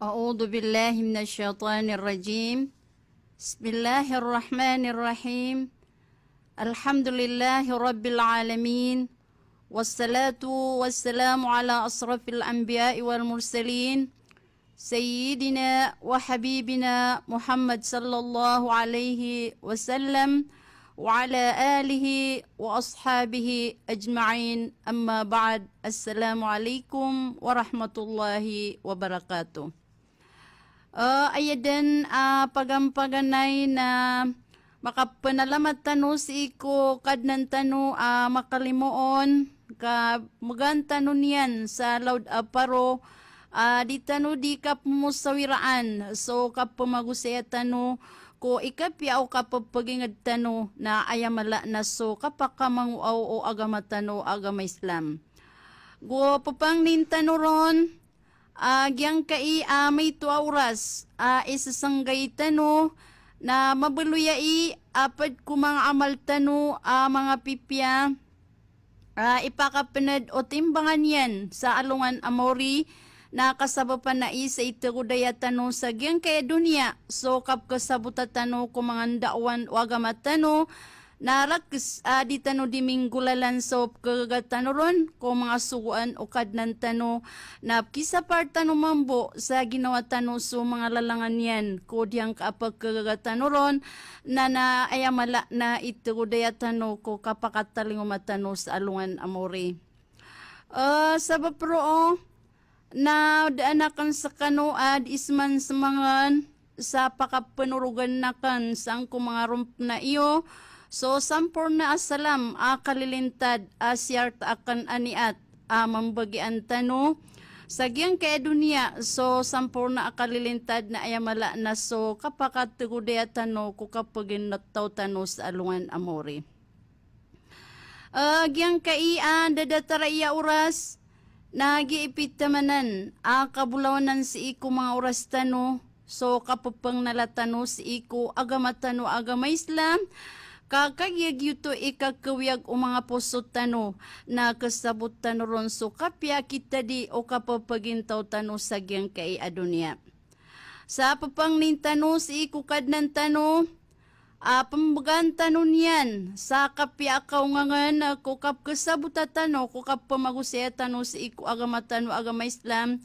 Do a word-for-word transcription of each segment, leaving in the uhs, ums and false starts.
أعوذ بالله من الشيطان الرجيم. بسم الله الرحمن الرحيم. الحمد لله رب العالمين. والصلاة والسلام على أشرف الأنبياء والمرسلين. سيدنا وحبيبنا محمد صلى الله عليه وسلم وعلى آله وأصحابه أجمعين. أما بعد. السلام عليكم ورحمة الله وبركاته. Ah, aya dn a pagampaganay na makapanalamat tano sii ko Kadnan tano a makalimoon, ka mgaan tano niyan sa laod a paro, ah, di tano di kapmosawiraan so kapmagosaya tano ko ikapiya o kapphagingd tano na aya mala na so kapakamangoaw o agama tano, agama Islam. Go ppangnin tano ron, ah, giyangkai a maito a oras a isasanggay tano na mabaloy ai a pd ko manga amal tano a manga pipiya a ipakapnd o timbangan iyan sa alongan a maori, na kasabapan ai sa itegodaya tano sa giyangkai a doniya so kapkhasabota tano ko manga ndaowan o agama tano, na rakes a di tano di minggolalan so pkhagaga tano ron ko manga sogoan o Kadnan tano, na pkhisapar tano mambo sa ginawa tano so manga lalangan iyan ko diyangka a pkhagaga tano ron, na, na aya mala na itegodaya tano ko kapakatalingoma tano sa alongan a maori. Eh, sabap roo, na daan akn skano a di sman smangan sa pakapnorogan akn sangko manga rompna iyo so samporna a salam a kalilintad a siyarta akn a niyat a mambagian tano sa giyangkai a doniya so samporna a kalilintad na aya mala na so kapakategodaya tano ko kapaginattaw tano sa alongan a maori. Eh, giyangkai a datar aya oras, na giya ipitamanan a kabolawanan sii ko manga oras tano so kappangnala tano sii ko agama tano, agama Islam, ka kagiya giyoto i kakawiyag o manga poso tano, na khasabot tano ron so kapiya a kitadi o kapapagintaw tano sa giyangkai a doniya. Sa ppangnin tano sii ko Kadnan tano, a pmbgan tano niyan sa kapiya a kaongangan ko kapkhasabota tano, ko kapmagosaya tano sii ko agama tano, agama Islam,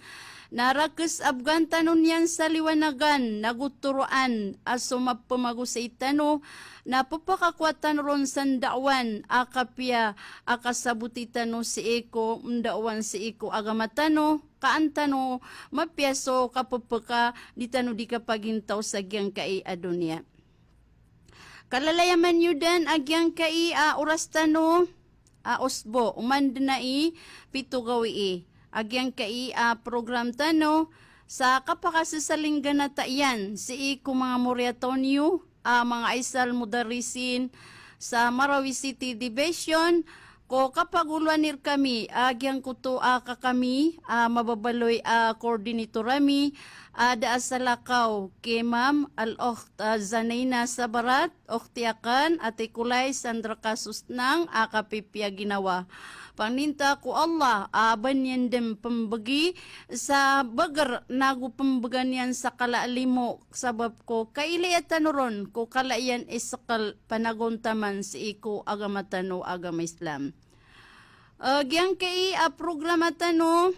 na rakes a bgan tano niyan sa liwanagan nago toroan a so mapmagosay tano, na ppakakowa tano ron sa ndaowan a kapiya a kasaboti tano sii ko ndaowan sii ko agama tano, ka an tano mapiya so kappka di tano di kapagintaw sa giyangkai a doniya. Kalalayaman iyo dn a giyangkai a oras tano a osbo, oman dn ai pito gawii, a giyangkai a program tano sa kapakasasalingganata iyan sii ko manga moriyataw niyo a manga aisal mudarrisin sa Marawi City Division, ko kapagoloan rkami a giyangkoto a kakami a mababaloy a coordinator ami a da a salakaw ki Ma'am Al-Ukht, ah, Zanaina Sabarat, okhti akn, ati kolay, sandr ka so snang a kapipiya ginawa. Pangninta ko Allah a ba niyan dn pmbgi sa bagr nago pmbgan iyan sa kala a limo, sabap ko kailaya tano ron ko kala iyan i skl panagontaman sii ko agama tano, agama Islam. Eh, giyangkai a programa tano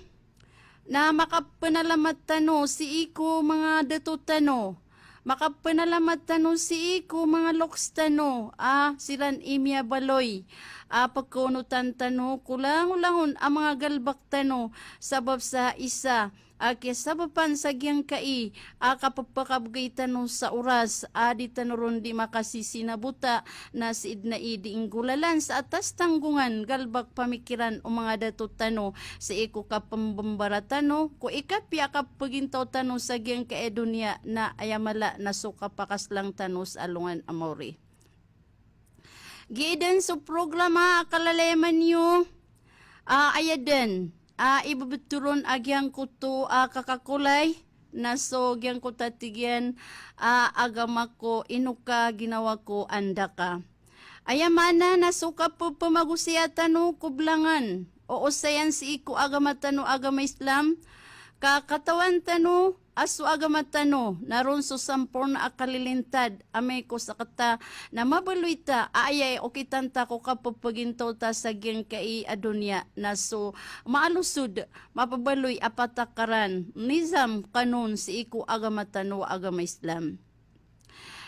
na makapnalamat tano sii ko manga dato tano, makapnalamat tano sii ko manga loks tano a siran i miyabaloy a pkhaonotan tano ko langolangon a manga galbk tano, sabap sa isa a kiyasabapan sa giyangkai a kappakabgay tano sa oras a di tano ron di makasisinabota, na sii dn ai di inggolalan sa atas tanggongan, galbk pamikiran o manga dato tano sii ko kapmbmbara tano ko ikapiya a kapagintaw tano sa giyangkai a doniya, na aya mala na so kapakaslang tano sa alongan a maori. Giya dn so programa a kalalayaman iyo a aya dn a ibbtoron a giyangkoto a kakakolay, na so giyangkoto a tig iyan a agama ko ino ka ginawa ko anda ka. Aya maana na so kapphamagosaya tano ko blangan o osayan sii ko agama tano, agama Islam, ka katawan tano a so agama tano na ron so samporna a kalilintad, amay ko sakata na mabaloy ta a aya i okitan ta ko kapepegintaw ta sa giyangkai a doniya na so maalusod, mapabaloy a patakaran, nizam, kanon sii ko agama tano a agama Islam.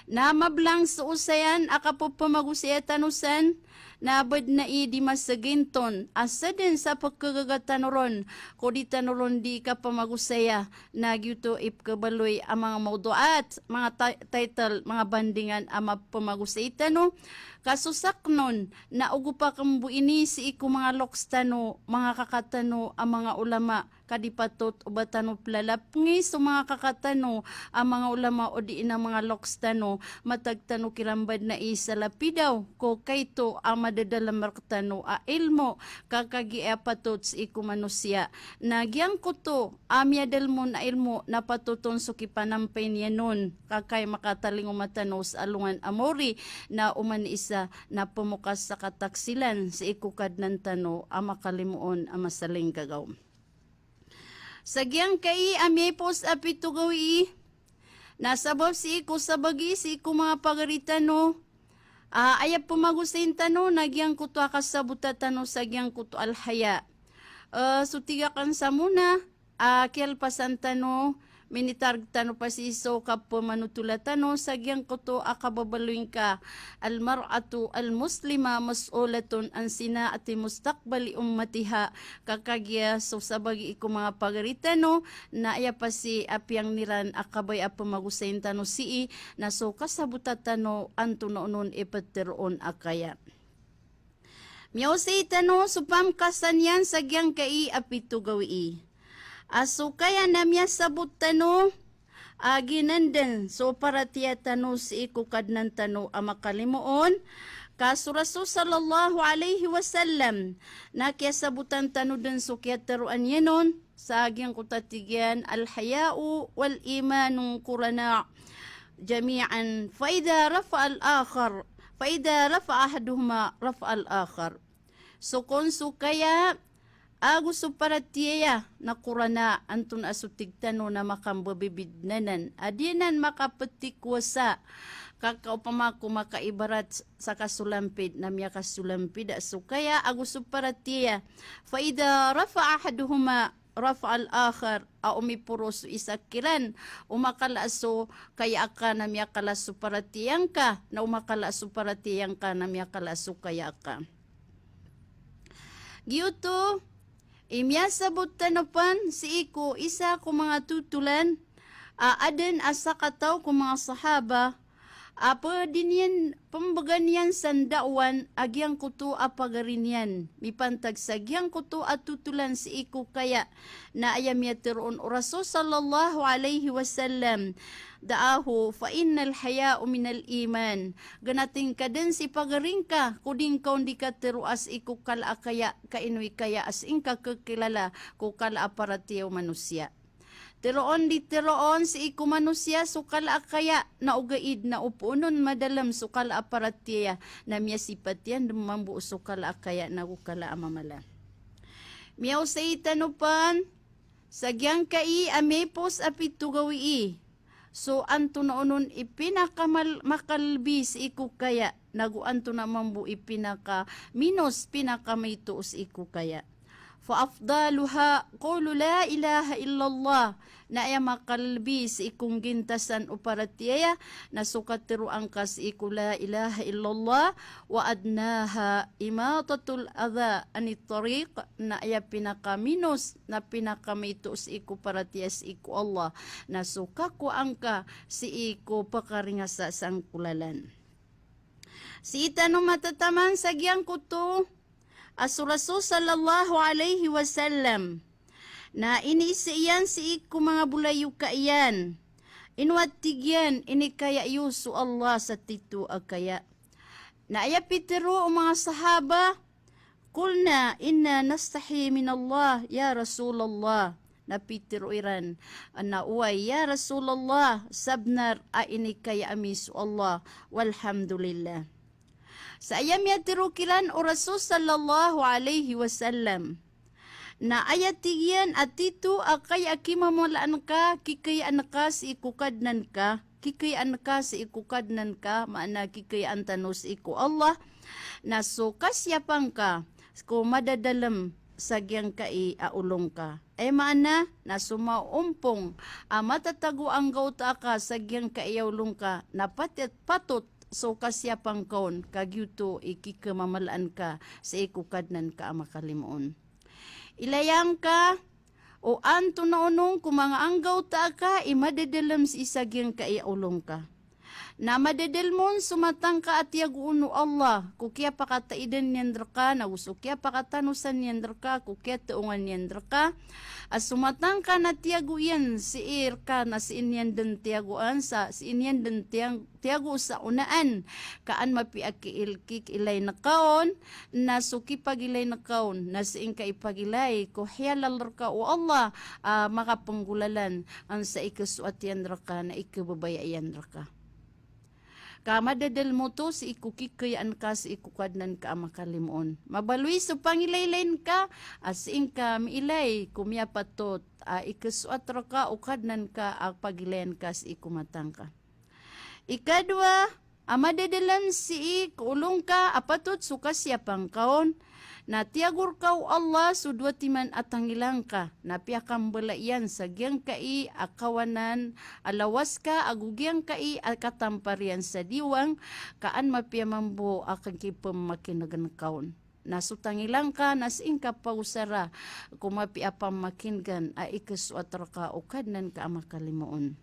Na mablang so osayan a kapepemagosaya tano san, na badn ai di maseginton a sadn sa pekegega tano ron ko di tano ron di kapemagosaya, na giyoto i pekebaloy a manga mawduat, manga ti-, title, manga bandingan a mapemagosay tano. Ka so sakn on na ogopa kembo ini sii ko manga loks tano, manga kaka tano a manga ulama, ka di patot o ba tano pelalapngi so manga kaka tano a manga ulama odi na manga loks tano, matag tano kiran badn ai salapidaw ko kaito a madadalem rektano a ilmo, ka kagiya patot sii ko manosiya. Na giyangkoto a miyadalem on a ilmo na patot on so kipanampay niyan on, ka kay makatalingoma tano sa alongan a maori, na oman i isa na pemokas sa kataksilan sii ko Kadnan tano a makalimoon a masalinggagaw. Sa giyangkai a miyaipos a pito gawii, na sabap sii ko sabagi sii ko manga pagari tano a aya pemagosayin tano na giyangkoto a kasabota tano sa giyangkoto a alhaya. Eh, so tig akn sa mona a kiyalpasan tano, minitarget tano pa sii so kapemanotola tano sa giyangkoto a kababaloy ngka, al-mar'atu al-muslimah mas'ulatun an sina'ati mustaqbali ummatiha. Ka kagiya so sabagi ko manga pagari tano na aya pa sii a piyangniran a kabaya a pemagosayin tano sii na so kasabota tano antonaa onon i peteroon a kaya. Miyaosay tano so pamkasan iyan sa giyangkai a pito gawii. A so kaya na miyasabot tano a giyanan den so paratiyaya tano sii ko Kadnan tano a makalimoon, ka so Rasul sallallahu alaihi wasallam na kiyasabotan tano den so kiyateroan iyan on, sa giyangkoto a tig iyan, "Al-haya'u wal-imanu qurana jami'an, fa idha rafa'a al-akhar, fa idha rafa'a ahaduhuma rafa'a al-akhar." So kon so kaya ago so paratiyaya na qurana, antonaa so tig tano na makambebebidnanan a di anan makapetikosa, ka kaopama ko makaibarat sa kasolampid na miyakasolampid a so kaya ago so paratiyaya. Fa idha rafa'a ahaduhuma rafa'a al-akhar, a o miporo so isa kiran, o makala so kaya aka na miyakala so paratiyaya ngka, na o makala so paratiyaya ngka na miyakala so kaya aka. Giyoto i miyasabot tano pen sii ko isa ko manga totolan a aden a sakataw ko manga sahaba a pedi niyan pembegan iyan san da'wan a giyangkoto a pagari niyan, mipantag sa giyangkoto a totolan sii ko kaya, na aya miyateroon o Rasul sallallahu alaihi wasallam, da'ahu fa innal haya'u minal iman. Ganating ka den si pagari ngka ko di ngka on di kateroa sii ko kala a kaya, ka ino i kaya a sii ngka kekilala ko kala a paratiyaya o manosiya. Teroon di teroon sii ko manosiya so kala a kaya, na ogaid na o poon on madalem so kala a paratiyaya, na miyasipat iyan den mambo so kala a kaya nago kala a mamala. Miyaosay tano pen sa giyangkai a miyaipos a pito gawii, so antonaa onon i pinakamal-, makalbi sii ko kaya, nago antonaa mambo i pinakaminos, pinakamaito sii ko kaya. Fa afdaluha qawlu la ilaha illallah. Na aya makalbi sii ko nggintasan o paratiyaya na so kateroa ngka sii ko la ilaha illallah, wa adnaha imatatul adha anit tariq, na aya pinakaminos na pinakamaito sii ko paratiyaya sii ko Allah na so kakowa ngka sii ko pekaringasa sangko lalan. Sii tano matataman sa giyangkoto a so Rasul sallallahu alaihi wasallam na iniiza iyan sii ko manga bolayoka iyan. Ino a tig iyan, inikaya iyo so Allah sa tito a kaya. Na aya pitero o manga sahaba, qulna inna nastahi minallah ya Rasulullah. Na pitero iran, na oway ya Rasulullah, sabnar a inikaya ami so Allah, walhamdulillah. Sa aya miyatero kiran o Rasul sallallahu alaihi wasallam, Na aya tig iyan a tito a kaya a kimamalaan ka, kikayaan ka sii ko Kadnan ka, kikayaan ka sii ko Kadnan ka, maana kikayaan tano sii ko Allah, na so kasiyapan ka ko madadalem sa giyangkai a olong ka. Aya maana na so maompong a matatago a anggawta ka sa giyangkai a olong ka, na patit, patot so kasiyapan ka on, ka giyoto i kikemamalaan ka sii ko Kadnan ka a makalimoon. Ilaya ngka o antonaa onon ko manga anggawta ka i madadalem sii sa giyangkai a olong ka. Na madadalem on so matang ka a tiyagoon o Allah ko kiyapakataidan iyan reka, nago so kiyapakatanosan iyan reka, ko kiyataongan iyan reka. A so matang ka na tiyago iyan sii reka, na sii niyan den tiyagoan sa, sii niyan den tiyang tiyago sa onaan, ka an mapiya a kiil-, kiilay ngka on, na so kipagilay ngka on, na sii ngka ipagilay ko hiyalal reka o Allah a makapenggolalan, an sa ikesoat iyan reka na ikebebaya iyan reka. Ka madadalem oto sii ko kikayaan ka sii ko Kadnan ka a makalimoon. Mabaloy so pangilaylay ngka a sii ngka miilay ko miyapatot a ikesoat reka o Kadnan ka a pagilayan ka sii ko matang ka. Ikadowa a madadalem sii ko olong ka a patot so kasiyapan ka on, na tiyago reka o Allah so dowa timan a tangila ngka, na piyakambala iyan sa giyangkai a kawanan a lawas ka ago giyangkai a katampar iyan sa diwang, ka an mapiya mambo a kipemakinegen ka on. Na so tangila ngka na sii ngka pagosara ko mapiya a pamakinegen a ikesoat reka o Kadnan ka a makalimoon.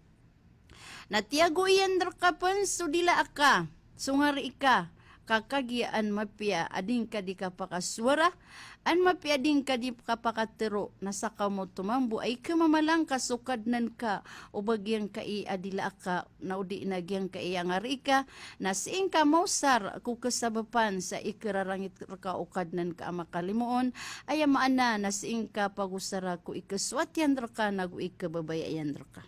Na tiyago iyan reka pen so dila aka, so ngari ka, ka kagiya an mapiya a di ngka di kapakasowara, an mapiya a di ngka di kapakatero, na saka mo oto mambo a ikemamalaan ka so Kadnan ka o ba giyangkai a dila aka, na o di na giyangkai a ngari ka, na sii ngka maosar ko kesabapan sa ikerarangit reka o Kadnan ka a makalimoon, aya maana na sii ngka pagosara ko ikesoat iyan reka nago ikebebaya iyan reka.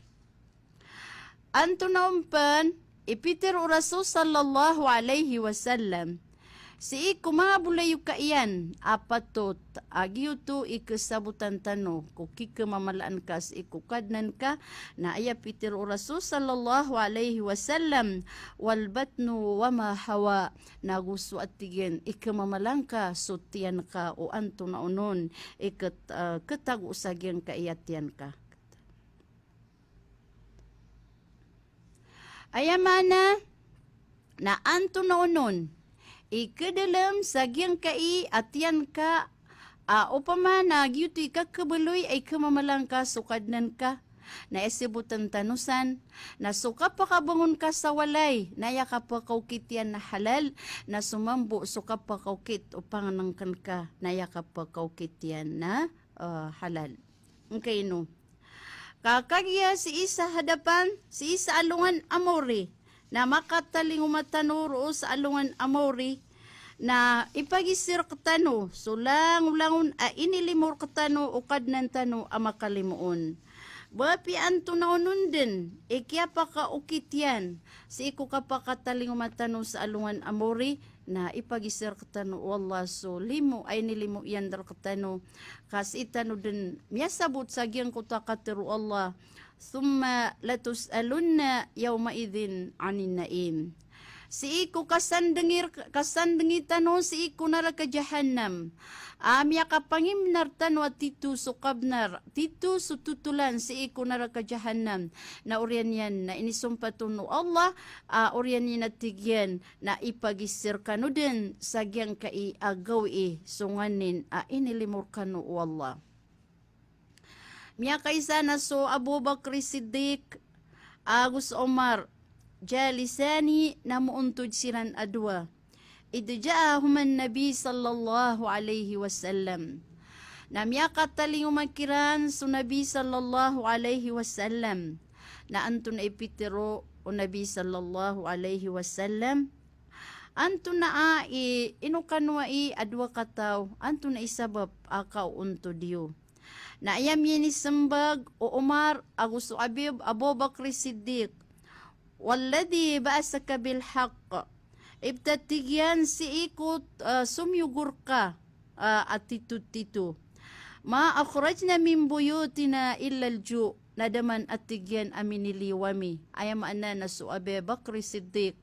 Antonaa on pen i pitero o Rasul sallallahu alaihi wasallam sii ko manga bolayoka iyan a patot a giyoto i kesabotan tano ko kikemamalaan ka sii ko Kadnan ka, na aya pitero o Rasul sallallahu alaihi wasallam, "Wal batnu wa ma hawa," nago so a tig iyan ikemamalaan ka so tiyan ka o antonaa onon i ket-, eh, ketago sa giyangkai a tiyan ka. Aya maana na antonaa onon i kedalem sa giyangkai a tiyan ka, a opama na giyoto i kakebaloy a ikemamalaan ka so Kadnan ka, na aya seboten tano san, na so kapakabangon ka sa walay na aya kapakaokit iyan na halal, na so mambo so kapakaokit o pangenengken ka na aya kapakaokit iyan na, eh, halal. Ngkaino? Ka kagiya sii sa hadapan, sii sa alongan a maori, na makatalingoma tano roo sa alongan a maori, na ipagiza rektano so langolangon a inilimo rektano o Kadnan tano a makalimoon. Ba apiya antonaa onon den i kiyapakaokit iyan sii ko kapakatalingoma tano sa alongan a maori, na ipagiza rektano o Allah so limo a inilimo iyan rektano, ka sii tano den miyasabot sa giyangkoto a katero o Allah, "Thumma latus'alunna yawma'idhin 'anin na'im." Sii ko kasandengir-, kasandengitano sii ko naraka Jahannam a miyakapangimnar tano a tito so kabnar, tito so totolan sii ko naraka Jahannam. Na oriyan iyan na inisompat on o Allah, a oriyan iyan a tig iyan, na ipagiza rekano den sa giyangkai a gawii so nganin a inilimo rekano o Allah. Miyakaisa na so Abu Bakr Siddiq ago so Umar, jalisani, na moontod siran a dowa. Idh ja'ahuma an-Nabi sallallahu alaihi wasallam. Na miyakatalingoma kiran so Nabi sallallahu alaihi wasallam. Na antonaa i pitero o Nabi sallallahu alaihi wasallam? Antonaa i ino kano ai a dowa kataw, antonaa i sabap a kaoontod iyo? Na aya miyanisembag o Umar ago so Abi-, Abu Bakr Siddiq, "Walladhi ba'athaka bil haqq." Ibtad, tig iyan, sii ko, ah, somiyogo reka, ah, a tito-tito. Ma akhrajna min buyutina illa al-ju'. Na da man a tig iyan a miniliyo ami. Aya maana na so Abi Bakr Siddiq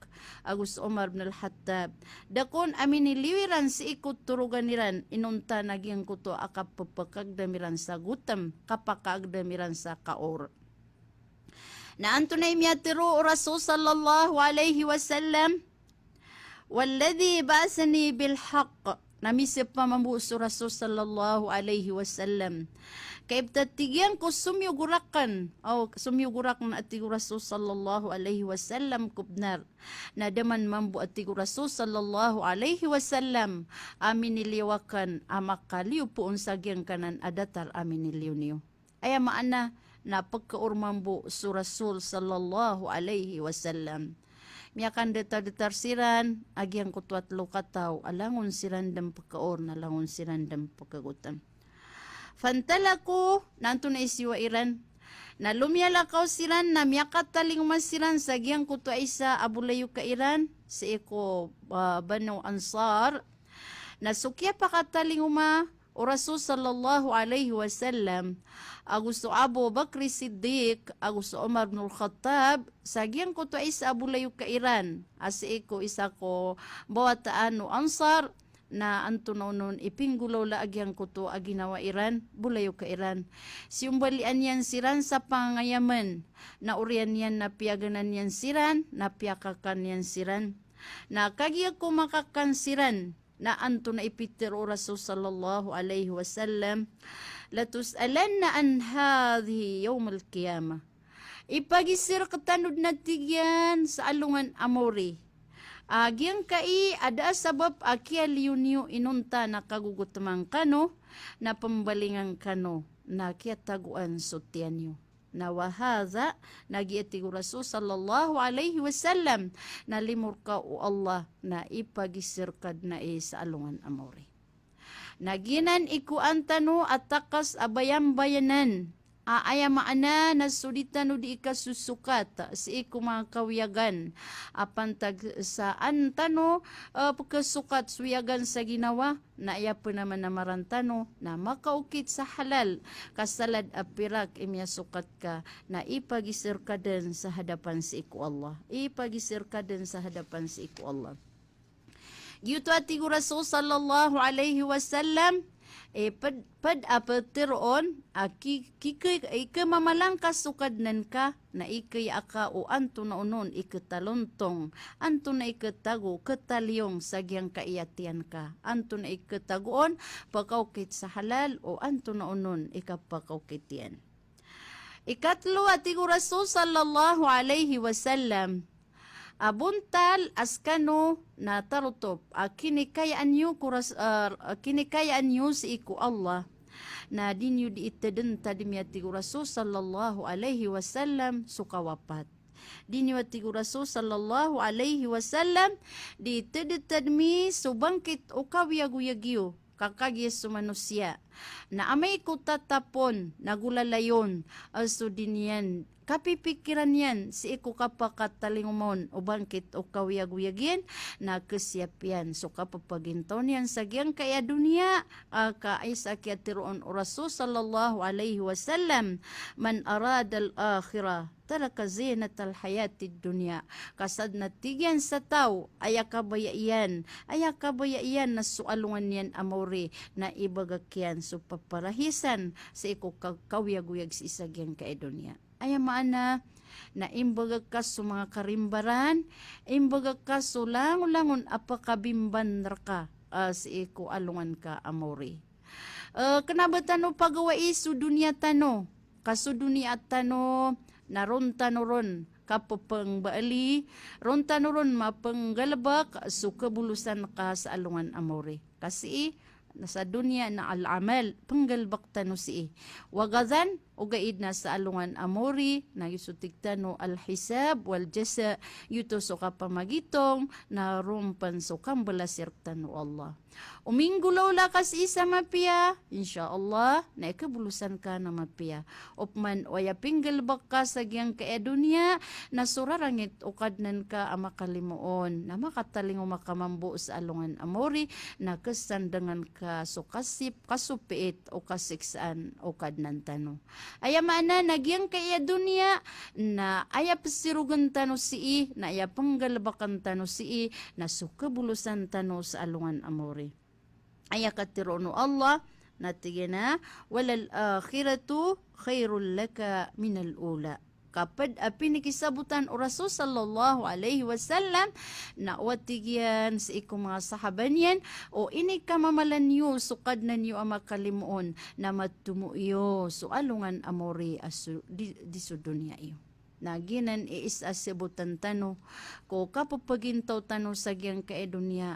ago so Umar bin Al-Khattab. Da kon a miniliyo iran sii ko torogan iran, inonta na giyangkoto a kapepakagdam iran sa gotem, kapakaagdam iran sa kaor. Na antonaa i miyatharo o Rasul sallallahu alaihi wasallam, "Walladhi ba'athani bil haqq." Na misepa mambo so Rasul sallallahu alaihi wasallam. Ka ipta tig iyan ko somiyogo raken, o somiyogo raken a tig o Rasul sallallahu alaihi wasallam ko bnar. Na da man mambo a tig o Rasul sallallahu alaihi wasallam a miniliyo aken a makaliyo poon sa giyangkanan a datar a miniliyo niyo. Aya maana na pekaor mambo so Rasul sallallahu alaihi wasallam. Miyakandatar-datar siran a giyangkoto a telo kataw a langon siran den pekaor na langon siran den pekegotem. Fantalaqu, na antonaa i siyowa iran. Na lomiyalakaw siran na miyakatalingoma siran sa giyangkoto a isa a bolayoka iran, sii ko, ah, Banu Ansar. Na so kiyapakatalingoma o Rasul sallallahu alaihi wasallam, ago so Abu Bakr Siddiq, ago so Umar bin Al-Khattab, sa giyangkoto a isa a bolayoka iran, a sii ko isa ko bawataan o Ansar, na antonaa onon i pinggolawla a giyangkoto a ginawa iran, bolayoka iran. Siyombalian iyan siran sa pangangayamen, na oriyan iyan na piyaganan iyan siran, na piyakakan iyan siran. Na kagiya ko makakan siran, na antonaa i pitharo o Rasul sallallahu alaihi wasallam, "Latus'alanna an hadhihi yawmal qiyamah." Ipagiza rektano den a tig iyan sa alongan a mawri. A giyangkai a da a sabap a kiyaliyo niyo inonta na kagogoteman kano, na pembalingan kano, na kiyatagoan so tiyan iyo. Na wa hadha, na giya tig o Rasul sallallahu alaihi wasallam, na limo rka o Allah, na ipagiza rka den ai sa alongan a mawri. Na giyanan i kowaan tano a takas a bayanbayanan, a aya maana na so di tano di ikasosokat sii ko manga kawiyagan a pantag sa an tano, eh, pekesokat so wiyagan sa ginawa, na aya pen a manamaran tano na makaokit sa halal, ka salad a pirak i miyasokat ka, na ipagiza rka den sa hadapan sii ko Allah. Ipagiza rka den sa hadapan sii ko Allah. Giyoto a tig o Rasul sallallahu alaihi wasallam, eh, ped, ped a peteroon a ki, ki, ki, ikemamalangkas so Kadnan ka, na ikaya ka o antonaa onon i ketalontong, antonaa i ketago, ketaliyong sa giyangkai a tiyan ka, antonaa i ketagoon, pekaokit sa halal, o antonaa onon i kapakaokit iyan. Ikatelo a tig o Rasul sallallahu alaihi wasallam, a bontal a sekano na tarotop a kinikayaan iyo ko Ras-, a, a kinikayaan iyo sii ko Allah, na di niyo di iteden tadmi a tig o Rasul sallallahu alaihi wasallam so kawapat. Di niyo a tig o Rasul sallallahu alaihi wasallam di iteden tadmi so bangkit o kawiyagoyag iyo, ka kagiya so manosiya na amay ko tatapon na golalayon, a so di niyan kapipikiran iyan sii ko kapakatalingoma on o bangkit o kawiyagoyag iyan, na kesiyap iyan so kapepagintaw niyan sa giyangkai a doniya, a ka isa a kiyateroon o Rasul sallallahu alaihi wasallam, "Man aradal akhirah taraka zinatal hayatid dunya." Ka sadn a tig iyan sa taw, aya kabaya iyan, aya kabaya iyan na so alongan iyan a mawri, na ibagak iyan so paparahisan sii ko ka-, kawiyagoyag sii sa giyangkai a doniya. Aya maana na imbagak ka so manga karimbaran, imbagak ka so langolangon a pakabimban rka, a, sii ko alongan ka a mawri. Eh, kena ba tano pagawai so doniya tano, ka so doniya tano na ron tano ron kapepengbaali, ron tano ron mapenggalebek so kebolosan ka sa alongan a mawri. Ka sii, na sa doniya na al-amal, penggalebek tano sii. Wa gadan, Ogaid na sa alongan a mori, na giyoto i tig tano al-hisab wal-jaza, giyoto so kapamagitong, na ron pen so kambalas i rektano o Allah. O minggolawla ka sii sa mapiya, insha Allah, na ikabolosan ka na mapiya. Opama o aya pinggalebek ka sa giyangkai a doniya, na so rarangit o Kadnan ka a makalimoon, na makatalingoma ka mambo sa alongan a mori, na kesandangan ka so kasip-, kasopiit o kasiksaan o Kadnan tano. Aya maana na giyangkai a doniya, na aya pesirogen tano sii, na aya penggalebekan tano sii, na so kabolosan tano sa alongan a mori. Aya katero o Allah, na tig iyan a, "Walal akhiratu khairul laka minal ula." Kaped a pinikisabotan o Rasul sallallahu alaihi wasallam, na o tig iyan sii ko manga sahaba niyan, o inikamamalan iyo so Kadnan iyo a makalimoon, na matomo iyo so alongan a mori a so, di, di so doniya iyo. Na giyanan i isa a sabotan tano ko kapepegintaw tano sa giyangkai a doniya,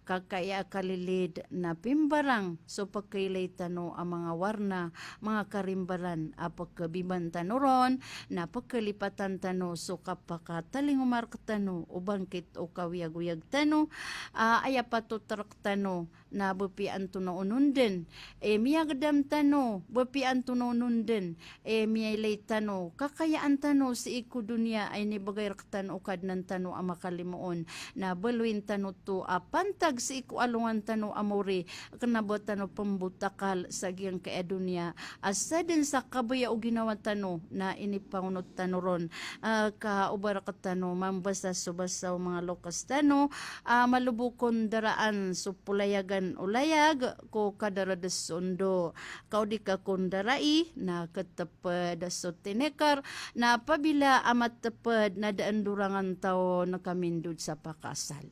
ka kaya a kalilid na pimbarang so pekailay tano a manga warna, manga karimbaran a pekebiban tano ron, na pekelipatan tano so kapakatalingoma rektano o bangkit o kawiyagoyag tano, a, aya patot rektano na bepiya antonaa onon den, e, miyagedam tano, bepiya antonaa onon den, e, miyailay tano, kakayaan tano sii ko doniya a inibegay rektano o Kadnan tano a makalimoon, na baloyin tano oto a pantag sii ko alongan tano a mori, kena ba tano pembotakal sa giyangkai a doniya, a sa den sa kabaya o ginawa tano, na inipangonot tano ron, a, ka o ba rektano mambasa so basa o manga loks tano, a, malobo ko ndaraan so polayagan o layag ko kadaredes so ndo. Ka o di ka ko ndarai, na keteped so tinikar, na apabila a mateped na da en dorangan taw na kamindod sa pakaasal.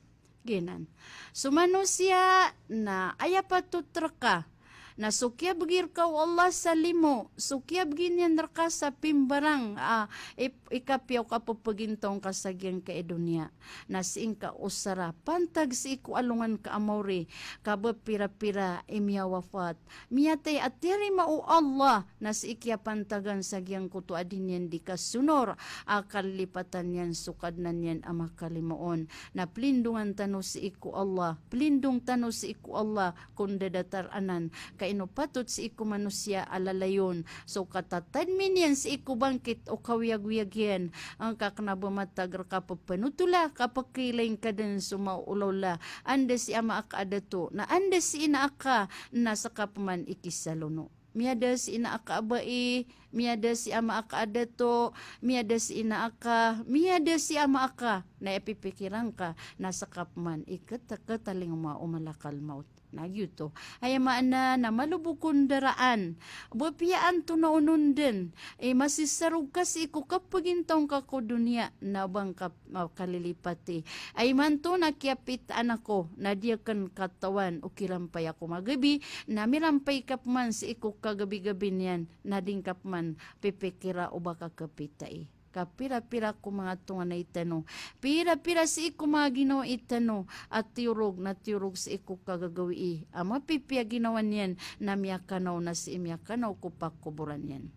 Giyanan. So manosiya na aya patot reka na so kiyabegi reka o Allah sa limo, so kiyabegi niyan reka sa pimbarang, a, ip-, ikapiya o kapepegintaw ngka sa giyangkai a doniya. Na sii ngka osara, pantag sii ko alongan ka a mori, ka bepirapira i miyawafat, miyatay a tiyarima o Allah, na sii kiyapantagan sa giyangkoto a di niyan di kasonor a kalilipatan iyan so Kadnan iyan a makalimoon. Na pelindongan tano sii ko Allah, pelindong tano sii ko Allah, ko ndadatar anan, ka ino patot sii ko manosiya a lalayon so katatadmi niyan sii ko bangkit o kawiyagoyag iyan, angka kena ba matag reka pepenotola, ka pekiilay ngka den so maolawla, anda si ama aka a dato, na anda si ina aka, na seka peman i kisalono. Miyada si ina aka a bai, miyada si ama aka a dato, miyada si ina aka, miyada si ama aka, na aya pipikiran ka, na seka peman i keta-, ketalingoma o malakal maut. Na giyoto. Aya maana na malobo ko ndaraan. Bepiya antonaa onon den, e, masisarog ka sii ko kapegintaw ngka ko doniya, na ba ngka makalilipati. Ay imanto na kiyapitaan ako, na di aken katawan o kirampay ako magabi, na mirampay ka peman sii ko kagabi-gabi niyan, na di ngka peman pipikira o ba ka kapitai. Ka pira-pira ko manga tonganay tano, pira-pira sii ko manga ginawai tano a tiyorog na tiyorog sii ko kagagawii a mapipiya ginawa niyan, na miyakanaw na sii miyakanaw ko pakoboran iyan.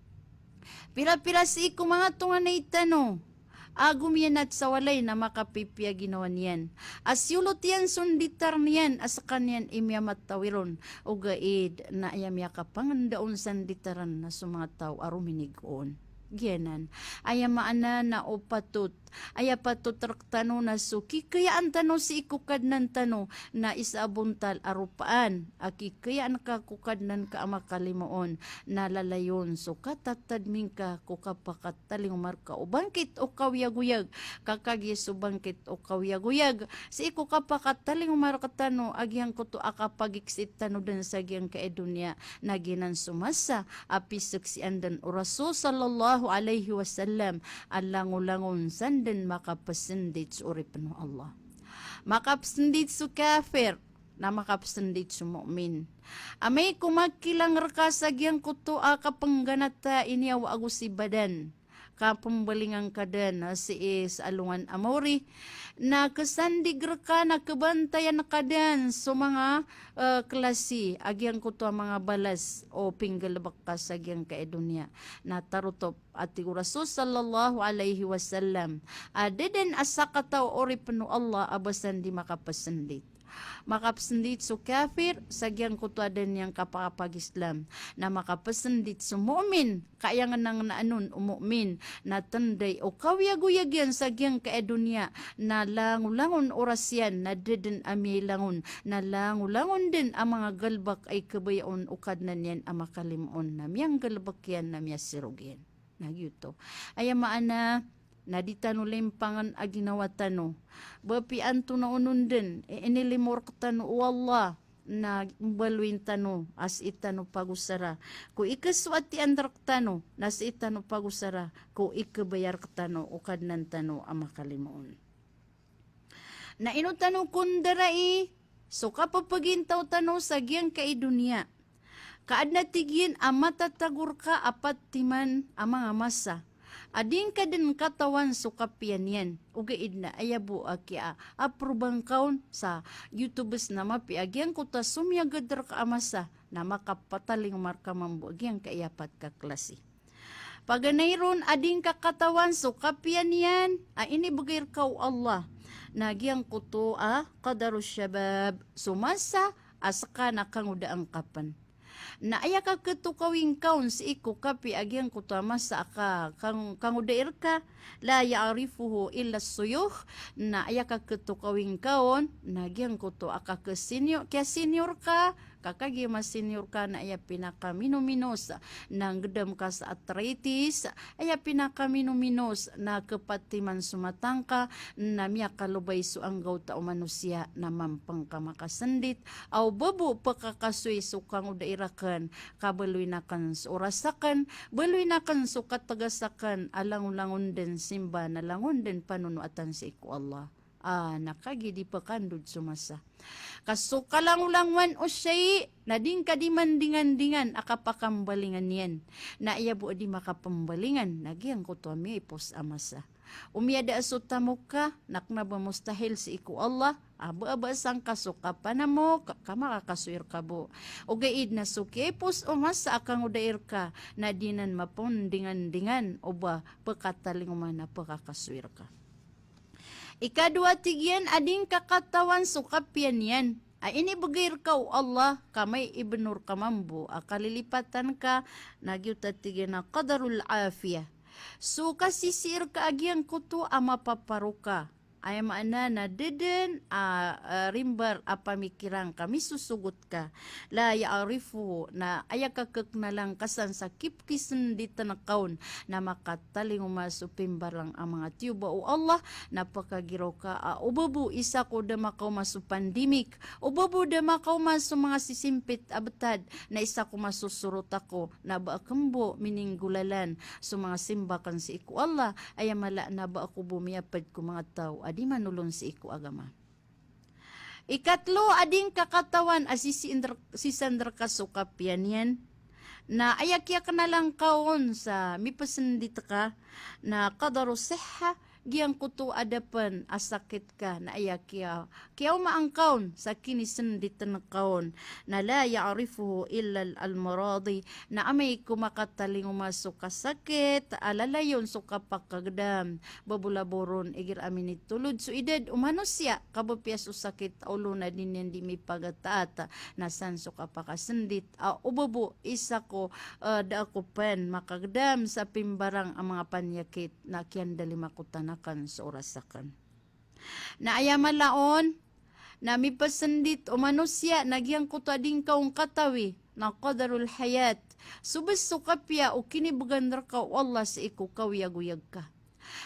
Pira-pira sii ko manga tonganay tano a gomiyanat sa walay na makapipiya ginawa niyan. A siyolot iyan so nditar niyan a sekaniyan i miyamatawi ron, ogaid na aya miyakapangendaon sa nditaran na so manga taw a rominigoon. Giyanan. Aya maana na o patot, aya patot rektano na so kikayaan tano sii ko Kadnan tano na isa a bontal a ropaan a kikayaan ka ko Kadnan ka a makalimoon, na lalayon so katatadmi ngka ko kapakatalingoma reka o bangkit o kawiyagoyag, ka kagiya so bangkit o kawiyagoyag sii ko kapakatalingoma rektano a giyangkoto a kapagiksit tano den sa giyangkai a doniya, na giyanan so masa a piseksian den o Rasul sallallahu alaihi wasallam a langolangon san den makapesendit so oripen o Allah. Makapesendit so kafir, na makapesendit so mu'min. Amay ko makilang reka sa giyangkoto a kapengganata iniyawa ago si badan, kapembalingan ka den, eh, sii sa alongan a maori. Na kesandig reka na kebantayan ka den so manga, eh, klasi a giyangkoto a manga balas o pinggalebek ka sa giyangkai a doniya. Na tarotop a tig o Rasul sallallahu alaihi wasallam a da den a sakataw a oripen o Allah a ba san di makapesendit. Makapesendit so kafir sa giyangkoto a da niyan kapakapag-Islam. Na makapesendit so mu'min, ka aya ngenangenaan on o mu'min, na tendai o kawiyagoyag iyan sa giyangkai a doniya, na langolangon oras iyan, na da den a miyailangon, na langolangon den a manga galebek a ikebaya on o Kadnan iyan a makalimoon, na miyanggalebek iyan, na miyasirog iyan. Na giyoto. Aya maana, na di tano limpangen a ginawa tano. Ba apiya antonaa onon den i inilimo rektano o Allah, na mbaloyin tano a sii tano pagosara ko ikesoat iyan rektano, na sii tano pagosara ko ikebaya rektano o Kadnan tano a makalimoon. Na ino tano kondarai so kapepegintaw tano sa giyangkai a doniya. Ka aden a tig iyan a matatago reka a pat timan a manga masa a di ngka den katawan so kapiya niyan. Ogaid na aya bo a kiya-approve ngka on sa giyoto bes na mapiya a giyangkoto a somiyagad reka a masa na makapatalingoma reka mambo a giyangkai a pat ka klasi. Paganay ron a di ngka katawan so kapiya niyan a inibegay reka o Allah, na giyangkoto a qadarus shabab, so masa a seka na kangodaan ka pen. Na aya kaketokawi ngka on sii ko kapiya a giyangkoto a masa a ka-, kang-, kangodai reka, la ya'rifuhu illa shuyukh, na aya kaketokawi ngka on na giyangkoto a kakesenior, kiyasenior ka, ka kagiya masenior ka na aya pinakamino-minos na nggedam ka sa arthritis, aya pinakamino-minos na kepat timan so mata ngka, na miyakalobay so anggawta o manosiya na mampeng ka makasendit, aw ba bo pekakasoy so kangodai raken, ka baloyin aken so oras aken, baloyin aken so kategas aken, a langolangon den simba, na langon den panonoatan sii ko Allah. Ah, na kagiya di pekandod so masa. Ka so kalangolangowan o shayi, na di ngka di mandingandingan a kapakambalingan iyan. Na aya bo a di makapembalingan, na giyangkoto a miyaipos a masa. O miyada a so tamok ka, na kena ba mustahil sii ko Allah a ba, a ba sangka so kapanamok, ka makakasoy reka bo. Ogaid na so kiyaipos o masa a kangodai reka, na di nan mapendingandingan o ba pekatalingoma na pekakasoy reka. Ikadowa, tig iyan, a di ngka katawan so kapiya niyan a inibegay reka o Allah, ka maiibeno reka mambo a kalilipatan ka, na giyoto a tig iyan a qadarul afiyah. So kasisii reka a giyangkoto a mapaparo ka. Aya maana na da den a, a, rimbar a pamikiran ka, misosogot ka. La ya'rifuhu, na aya kakekenalan ka san sa kipkisenditen ka on, na makatalingoma so pimbarang a manga tiyoba o Allah, na pekagiraw ka a o ba bo isa ko da makaoma so pandemic, o ba bo da makaoma so manga sisimpit a betad, na isa ko masosorot ako, na ba aken bo mininggolalan so manga simba aken sii ko Allah, aya mala na ba ako bo miyaped ko manga taw a di manolon sii ko agama. Ikatlo a di ngka katawan a sisii nder-, sisaan reka so kapiya niyan, na aya kiyakenalan ka on sa mipesendit ka, na qadaru sihha, giyangkoto a da pen a sakit ka, na aya kiya-, kiyaomaan ka on sa kinisenditen ka on, na la ya'rifuhu illa al-maradi, na amay ko makatalingoma so kasakit a lalayon so kapakagedam, ba bo laboron igira minitolod so idad o manosiya, ka ba piya so sakit a olo na di niyan di mipagataat, na san so kapakasendit a o ba bo isa ko, eh, da ako pen makagedam sa pimbarang a manga paniyakit, na kiyandalima ko tanakan so oras aken. Na aya mala on, na mipesendit o manosiya na giyangkoto a di ngka on katawi, na qadarul hayat. So bes so kapiya o kinibegan reka o Allah sii ko kawiyagoyag ka.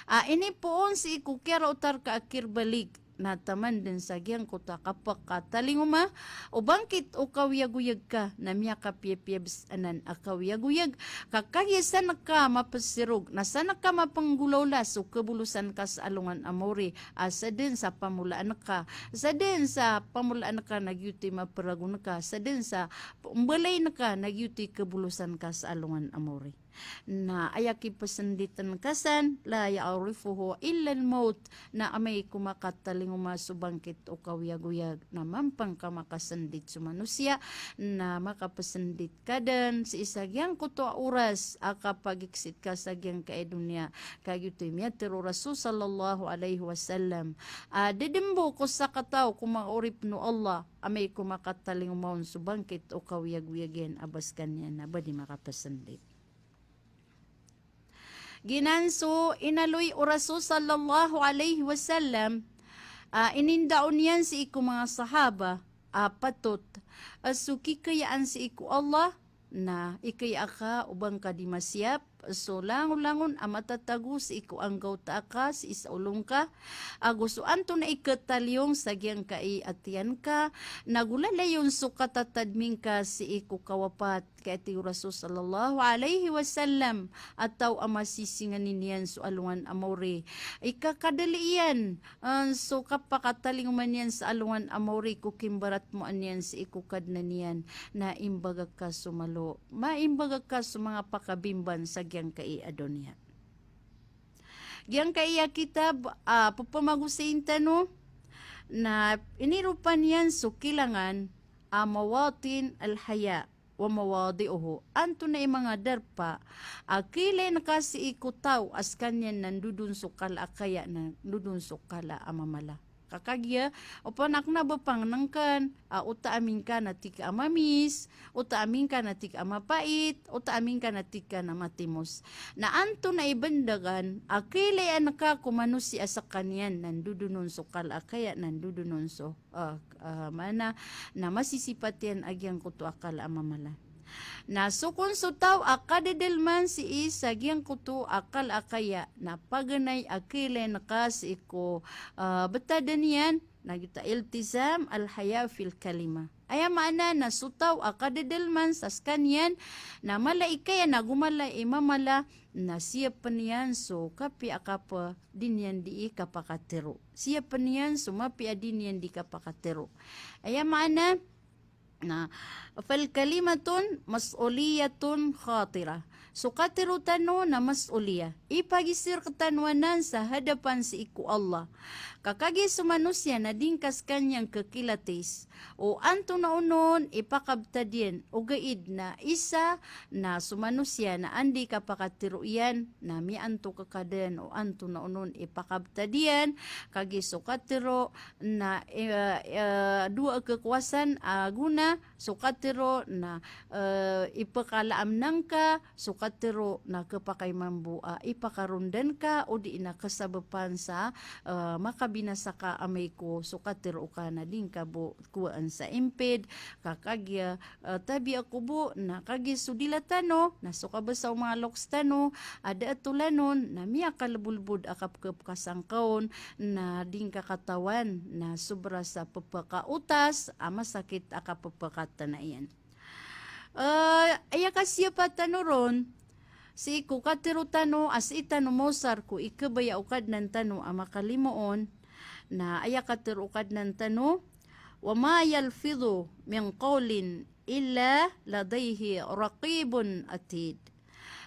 A inipoon sii ko kiyaraotar ka a kirbalig, na taman den sa giyangkoto a kapakatalingoma o bangkit o kawiyagoyag ka, na miyakapiyapiya bes anan a kawiyagoyag, ka kagiya san ka mapesirog, na san ka mapenggolawla so kebolosan ka sa alongan a maori, a sa den sa pamolaan ka, sa den sa pamolaan ka na giyoto i maperagon ka, sa den sa mbalayin ka na giyoto i kebolosan ka sa alongan a maori. Na aya kipesenditen ka san, la ya'rifuhu illal mawt, na amay ko makatalingoma so bangkit o kaoyagoyag, na mampang ka makasendit so manosiya, na makapesendit ka den sii sa giyangkoto a oras a kapagiksit ka sa giyangkai a doniya. Kagiya oto i miyatero o Rasul sallallahu alaihi wasallam a dedembo ko sakataw ko manga oripen o Allah, amay ko makatalingoma on so bangkit o kaoyagoyag iyan a ba sekaniyan na ba di makapesendit. Giyanan so inaloy o Rasul sallallahu alaihi wasallam a inindao niyan sii ko manga sahaba a patot a so kikayaan sii ko Allah na ikaya aka o ba ngka di masiyap so langolangon a matatago sii ko anggawta aka sii sa olo ngka, ago so antonaa i ketaliyong sa giyangkai a tiyan ka, na go lalayon so katatadmi ngka sii ko kawapat. Katii o Rasul sallallahu alaihi wasallam a taw a masisingani niyan so alongan a maori, ikakadali iyan, eh, so kapakatalingoma niyan sa alongan a maori ko kimbaratmoan iyan sii ko Kadnan iyan, na imbagak ka so malo, maimbaga ka so manga pakabimban sa giyangkai a doniya. Giyangkai a kitab a pepamagosayin tano na iniropa niyan so kilangan a mawatin al-haya wa mawadi'uhu. Antonaa i manga darpa a kilayn ka sii ko taw a sekaniyan na ndodon so kala a kaya, na ndodon so kala a mamala. Ka kagiya, o panaken a ba pangnengken, a ota amin ka na tig ka a mamis, ota amin ka na tig ka a mapait, ota amin ka na tig ka na matimos. Na antonaa i bendagan a kilayan ka ko manosiya a sekaniyan na ndodonon so kala a kaya, na ndodonon so, ah, ah, maana na masisipat iyan a giyangkoto a kala a mamala. Na so kon so taw a kadedeleman sii sa giyangkoto a kala a kaya, na paganay a kilayn ka sii ko, ah, betadan iyan, na giyoto a iltizam al-haya fil kalima. Aya maana na so taw a kadedeleman sa sekaniyan na mala i kaya na go mala i mamala, na siyapen iyan so kapiya a kapa di niyan dii kapakatero. Siyapen iyan so mapiya a di niyan dii kapakatero. Aya maana na, fal kalimatun mas'uliyatun khatira. So katero tano na mas'uliya. Ipagisir rektano anan sa hadapan sii ko Allah. Ka kagiya so manosiya na di ngka sekaniyan kekilatis o antonaa onon i pakabetad iyan, ogaid na isa na so manosiya na anda i kapakatero iyan, na miyaantok ka den o antonaa onon i pakabetad iyan. Kagiya so katero na, eh, eh, dowa a kekuasaan a gona, so katero na, eh, ipekalaam ngka, so katero na kepakay mambo a ipakarondan ka, o di na kesabapan sa, eh, makabinasa ka amay ko so katero ka na di ngka bo kowaan sa impid, ka kagiya, eh, tabiya ko bo, na kagiya so dila tano, na so kabasa o manga loks tano a da a tolanon, na miyakalebolebod a kapekepeka sangka on, na di ngka katawan, na sobra sa pepekaotas a masakit a kapepekatana iyan. Eh, aya kasiyapat tano ron, sii ko katero tano a sii tano maosar ko ikebaya o Kadnan tano a makalimoon, na aya katero o Kadnan tano, wa ma yalfidhu min qawlin illa ladayhi raqibun atid.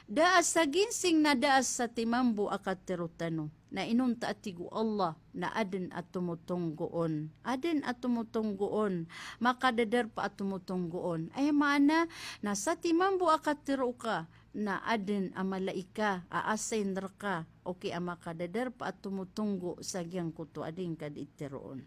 Da a saginsing na da a sati mambo a katero tano. Na inonta a tig o Allah, na aden a tomotonggo on. Aden a tomotonggo on. Makadadarpa a tomotonggo on. Aya maana, na sati mambo a katero ka, na aden a malaika a assign reka, oke, a makadadarpa a tomotonggo sa giyangkoto a di ngka dii teroon.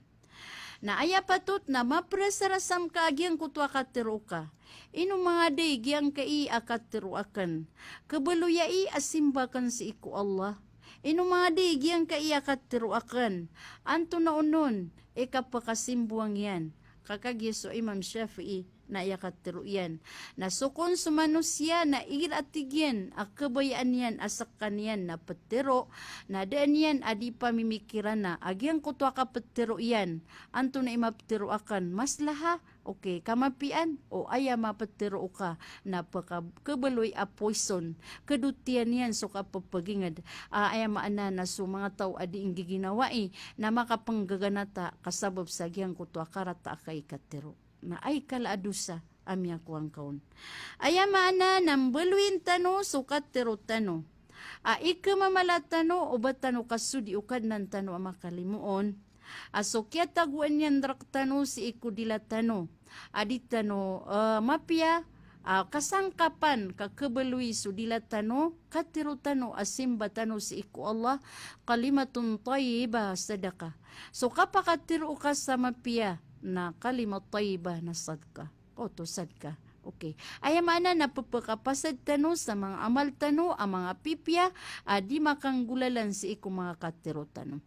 Na aya patot na maperasarasam ka a giyangkoto a katero ka. Ino manga di giyangkai a katero aken? Kebaloy ai a simba aken sii ko Allah. Ino manga di giyangkai a katero aken? Antonaa onon i kapakasimboang iyan? Ka kagiya so Imam Shafi'i na aya katero iyan na so kon so manosiya na igira a tig iyan a kebayaan iyan a sekaniyan na petero, na da niyan a di pamimikirana a giyangkoto a kapetero iyan, antonaa i mapetero aken, maslaha, oke, kamapiyaan, o aya mapetero ka na peka-, kebaloy a poison, kedotiyan iyan so kapepeginged, a aya maana na so manga taw a di inggiginawai na makapenggaganata ka sabap sa giyangkoto a karata a kai katero. Na aya kala a dosa. a miyakowa ngka on. Aya maana na mbaloyin tano so katero tano a ikemamala tano o ba tano kasodi o Kadnan tano a makalimoon a so kiyatagoan iyan rektano sii ko dila tano a di tano, eh, mapiya a kasangkapan ka kebaloy so dila tano, katero tano a simba tano sii ko Allah, kalimatun tayyibah sadaqah. So kapakatero ka sa mapiya na kalimat tayyibah na sadaqah. Oto sadaqah. Okay. Aya maana na pepekapasad tano sa manga amal tano a manga pipiya a di makanggolalan sii ko manga katero tano.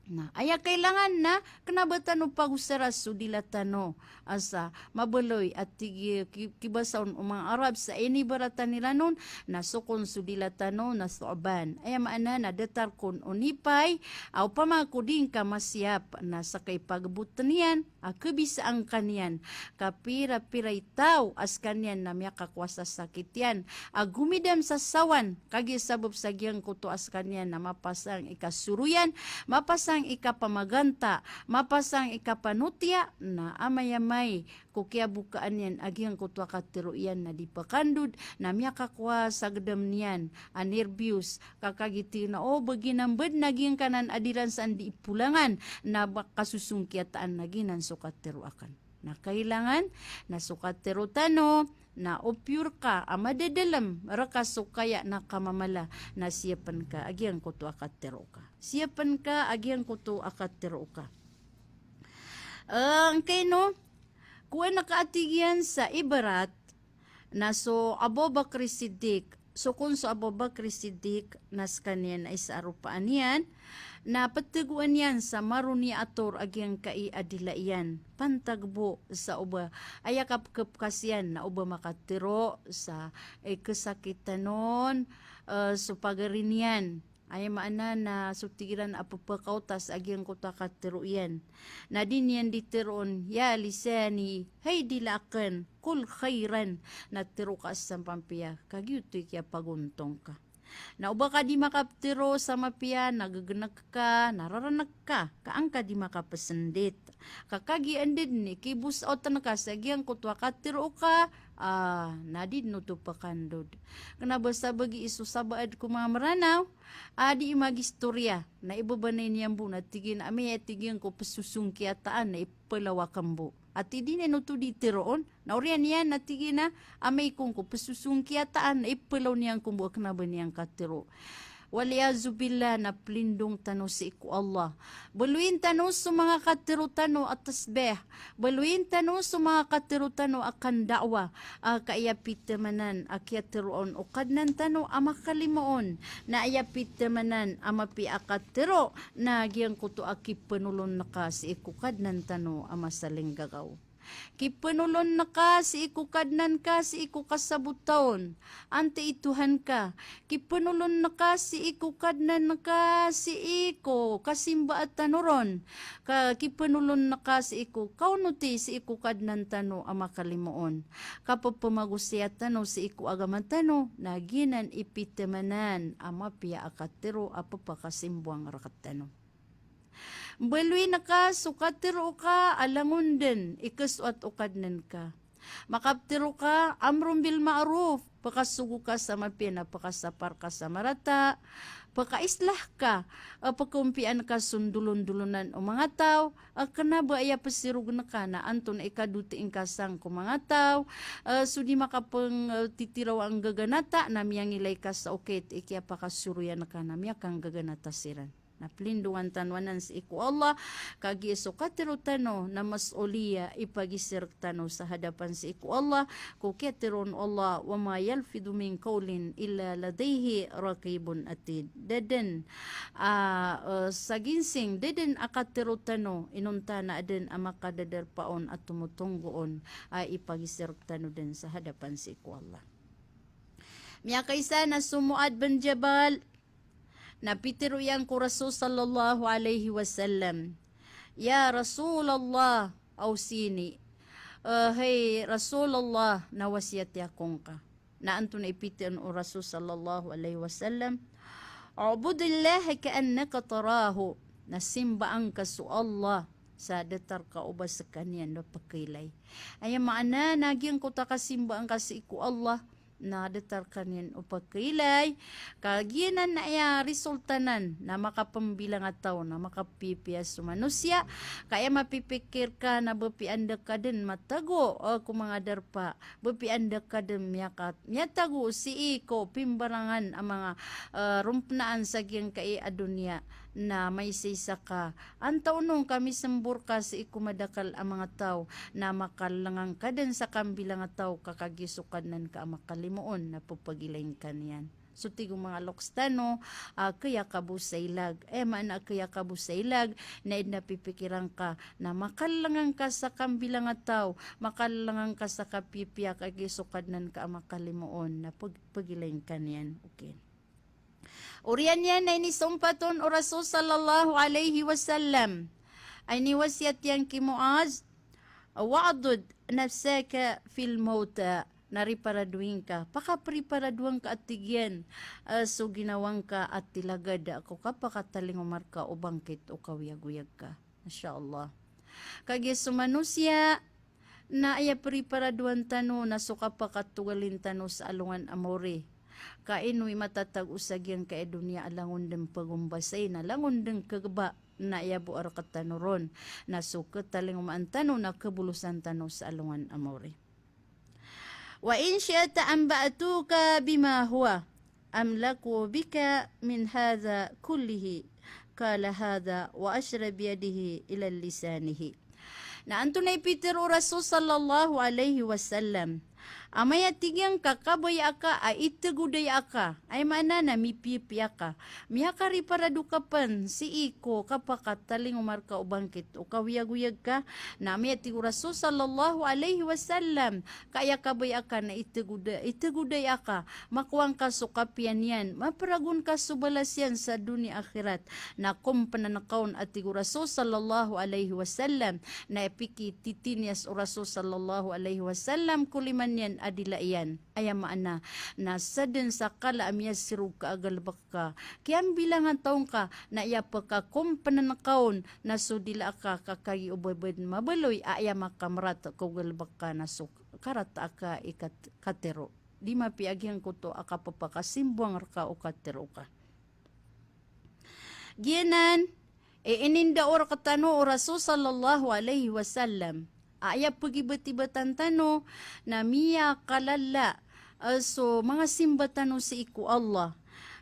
Na aya kailangan na kena ba tano pagosara so dila tano a sa mabaloy a tig i ki-, kibasa on o manga Arab sa inibaratan iran on na so kon so dila tano na Thu'ban. Aya maana na datar kon o nipay a opama ko di ngka masiyap na sa kaipagebot iyan a kebisaan ka niyan ka pira-pira i taw a sekaniyan na miyakakowa sa sakit iyan a gomidam sa sawan, kagiya sabap sa giyangkoto a sekaniyan na mapasang i kasoroyan, mapasang i kapamaganta, mapasang i kapanotiya, na amay-amay ko kiyabokaan iyan a giyangkoto a katero iyan na di pekandod, na miyakakowa sa gedam niyan a nerbiyos, ka kagiya tig iyan a o ba giyanan bed na giyangkanan a di ran san di ipolangan, na ba kasosongkiyataan na giyanan so katero aken. Na kailangan na so katero tano na o pure ka a madadelem reka so kaya na kamamala, na siyapen ka a giyangkoto a katero ka. Siyapen ka a giyangkoto a katero ka. Eh, angkaino, kowan ka a tig iyan sa ibarat, na so Abu Bakr Siddiq, so kon so Abu Bakr Siddiq na sekaniyan a isa a ropaan iyan, na petegoan iyan sa maroni a ator a giyangkai a dila iyan. Pantag bo sa o ba aya kapekepkas iyan na o ba makatero sa, eh, kesakitan on, eh, so pagari niyan. Aya maana na so tig iran a pepekaotas a giyangkoto a katero iyan. Na di niyan di teroon, "Ya lisani, hay dila aken, qul khairan." Na tero ka a sampampiya, ka giyoto i kiyapagontong ka. Na o ba ka di makapetero sa mapiya, na gegenek ka, na rerenek ka, ka angka di makapesendit. Ka kagiya anda den i kibosaoten ka sa giyangkoto a katero ka, ah, na di den oto pekandod. Kena ba sabagi i so sabaad ko manga Meranaw, a di i magistoriya, na ibebanay niyan bo na tig iyan a amay a tig iyan ko pesosongkiyataan na ipelaw aken bo. Ati di niyan oto di teroon, na oriyan iyan na tig iyan a amay kon ko pesosongkiyataan na ipelaw niyan ko bo a kena ba niyan katero. Wal iyazu billah, na pelindong tano sii ko Allah. Baloyin tano so manga katero tano a tasbih. Baloyin tano so manga katero tano a kanda'wah. A ka aya pitemanan a kiyateroon o Kadnan tano a makalimoon. Na aya pitemanan a mapiya a katero na giyangkoto a kipenolon ka sii ko Kadnan tano a masalinggagaw. Kipenolon ka sii ko Kadnan ka sii ko kasabota on. Antai i Tuhan ka. Kipenolon ka sii ko Kadnan ka sii ko kasimba tano ron. Ka kipenolon ka sii ko kaonoti sii ko Kadnan tano a makalimoon. Kapepemagosaya tano sii ko agama tano, na giyanan i pitemanan a mapiya a katero a pepakasimboang rektano. Baloyin ka so katero ka a langon den i kesoat o Kadnan ka. Makapetero ka, amrun bil ma'ruf, pekasogo ka sa mapiya na pekasapar ka sa marata, pekaislah ka, eh, pekaompiyaan ka so ndolondolonan o manga taw, eh, kena ba aya peserogen ka na antonaa i kadotii ngka sangko manga taw, eh, so di makapeng, eh, titiraw a nggaganata na miyangilay ka sa okit i kiyapakasoroyan ka na miyakanggaganata siran. Na pelindongan tano anan sii ko Allah, kagiya so katero tano na mas'uliya i pagiserek tano sa hadapan sii ko Allah, ko kiyateroon o Allah, "Wa ma yalfidhu min qawlin illa ladayhi raqibun atid." Da den, ah, eh, sa ginsing, da den a katero tano inonta na aden a makadadarpa on a tomotonggo on, a ipagiserek tano den sa hadapan sii ko Allah. Miyakaisa na so Muadh bin Jabal, na pitero iyan ko Rasul sallallahu alaihi wasallam, "Ya Rasulullah, awsini." Eh, hay Rasulullah, na wasiyati ako ngka. Na antonaa i pitero o Rasul sallallahu alaihi wasallam? "U'budillaha ka'annaka tarahu." Na simbaan ka so Allah sa datar ka o ba sekaniyan o pakailay. Aya maana na giyangkoto a kasimbaa ngka sii ko Allah, na datar ka niyan o pakailay. Kagiya nan na aya resulta nan na makapembilang a taw, na makapipiya so manosiya. Ka aya mapipikir ka na ba piya anda ka den matago, eh, ko manga darpa, ba piya anda ka den miyaka-, miyatago sii ko pimbarangan a manga, eh, rompenaan sa giyangkai a doniya, na maisaisa ka. Antaa on ka misembor ka sii ko madakl a manga taw, na makalengang ka den sa kambilang a taw ka kagiya so Kadnan ka a makalimoon na pepagilay ngka niyan. So tig o manga loks tano, ah, kiyakabo sa ilag. Eh, maana kiyakabo sa ilag, na aya den a pipikiran ka, na makalengang ka sa kambilang a taw, makalengang ka sa kapipiya ka kagiya so Kadnan ka a makalimoon na peg-, pegilay ngka niyan. Okay. Oriyan iyan na inisompat on o Rasul sallallahu alaihi wasallam a iniwasiyat iyan ki Muaz, "Wa'dud nafsaka fil mawta." Na riparadowin ka, pakapriparadowan ka a tig iyan, eh, so ginawa ngka a tilagad ko kapakatalingoma rka o bangkit o kaoyagoyag ka. Masha Allah. Kagiya so manosiya, na aya priparadowan tano na so kapakatogalin tano sa alongan a mawri. Ka ino i matatago sa giyangkai a doniya a langon den pegombasay, na langon den kegeba, na aya bo a rektano ron, na so ketalingomaan tano na kebolosan tano sa alongan a mawri. "Wa in shi'ta anba'tuka bima huwa amlaku bika min hadha kullihi." Qala hadha wa ashara biyadihi ila lisanihi. Na antonaa i pitero o Rasul sallallahu alaihi wasallam? Amay a tig iyan ka kabaya aka a itegodaya aka, aya maana na mipiyapiya ka, miyakariparado ka pen sii ko kapakatalingoma rka o bangkit o kaoyagoyag ka, na amay a tig o Rasul sallallahu alaihi wasallam ka aya kabaya aka na itegoda-, itegodaya aka, makowa ngka so kapiya niyan, maperagon ka so balas iyan sa doniya akhirat, na kompenan ka on a tig o Rasul sallallahu alaihi wasallam, na aya pikititiniyas o Rasul sallallahu alaihi wasallam ko lima niyan a dila iyan. Aya maana na sa den sa kala a miyasirog ka a galebek ka, kiyambilangan taw ngka, na aya pekakompenan ka on na so dila aka ka kagiya o ba den mabaloy a aya makamerat ko galebek ka na so karata aka i kat-, katero. Di mapiya a giyangkoto a kapepakasimboang rka o katero ka. Giyanan i inindao rektano o Rasul sallallahu alaihi wasallam a aya pegibetibetan tano na miyakalala, eh, so manga simba tano sii ko Allah.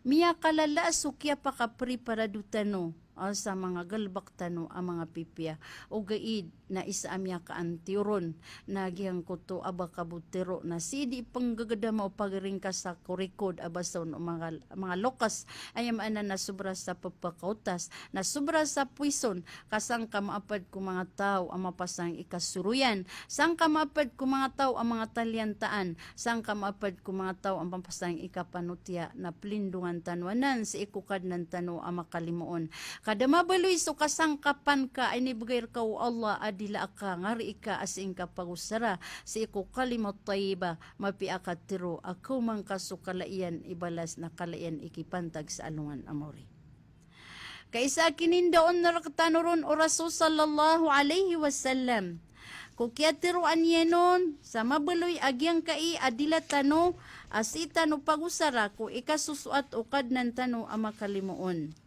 Miyakalala so kiyapakapriparado tano, eh, sa manga galebek tano a manga pipiya. Ogaid na isa a miyakaantiyoron na giyangkoto a ba ka bo tero na sii di penggegedama o pagiring ka sa korikod a basa on o manga, manga loks, aya maana na sobra sa pepakaotas, na sobra sa powison, ka sangka maapad ko manga taw a mapasang i kasoroyan, sangka maapad ko manga taw a manga taliyantaan, sangka maapad ko manga taw a mapasang i kapanotiya, na pelindongan tano anan sii ko Kadnan tano a makalimoon. Ka da mabaloy so kasangkapan ka a inibegay rka o Allah a dila aka, ngari ika a sii ngka pagosara sii ko kalimat tayyibah, mapiya a katero a kaoma ngka so kala iyan i balas na kala iyan i kipantag sa alongan a mawri. Ka isa a kinindao rektano ron o Rasul sallallahu alaihi wasallam ko kiyateroan iyan on sa mabaloy a giyangkai a dila tano a sii tano pagosara ko ikasosoat o Kadnan tano a makalimoon.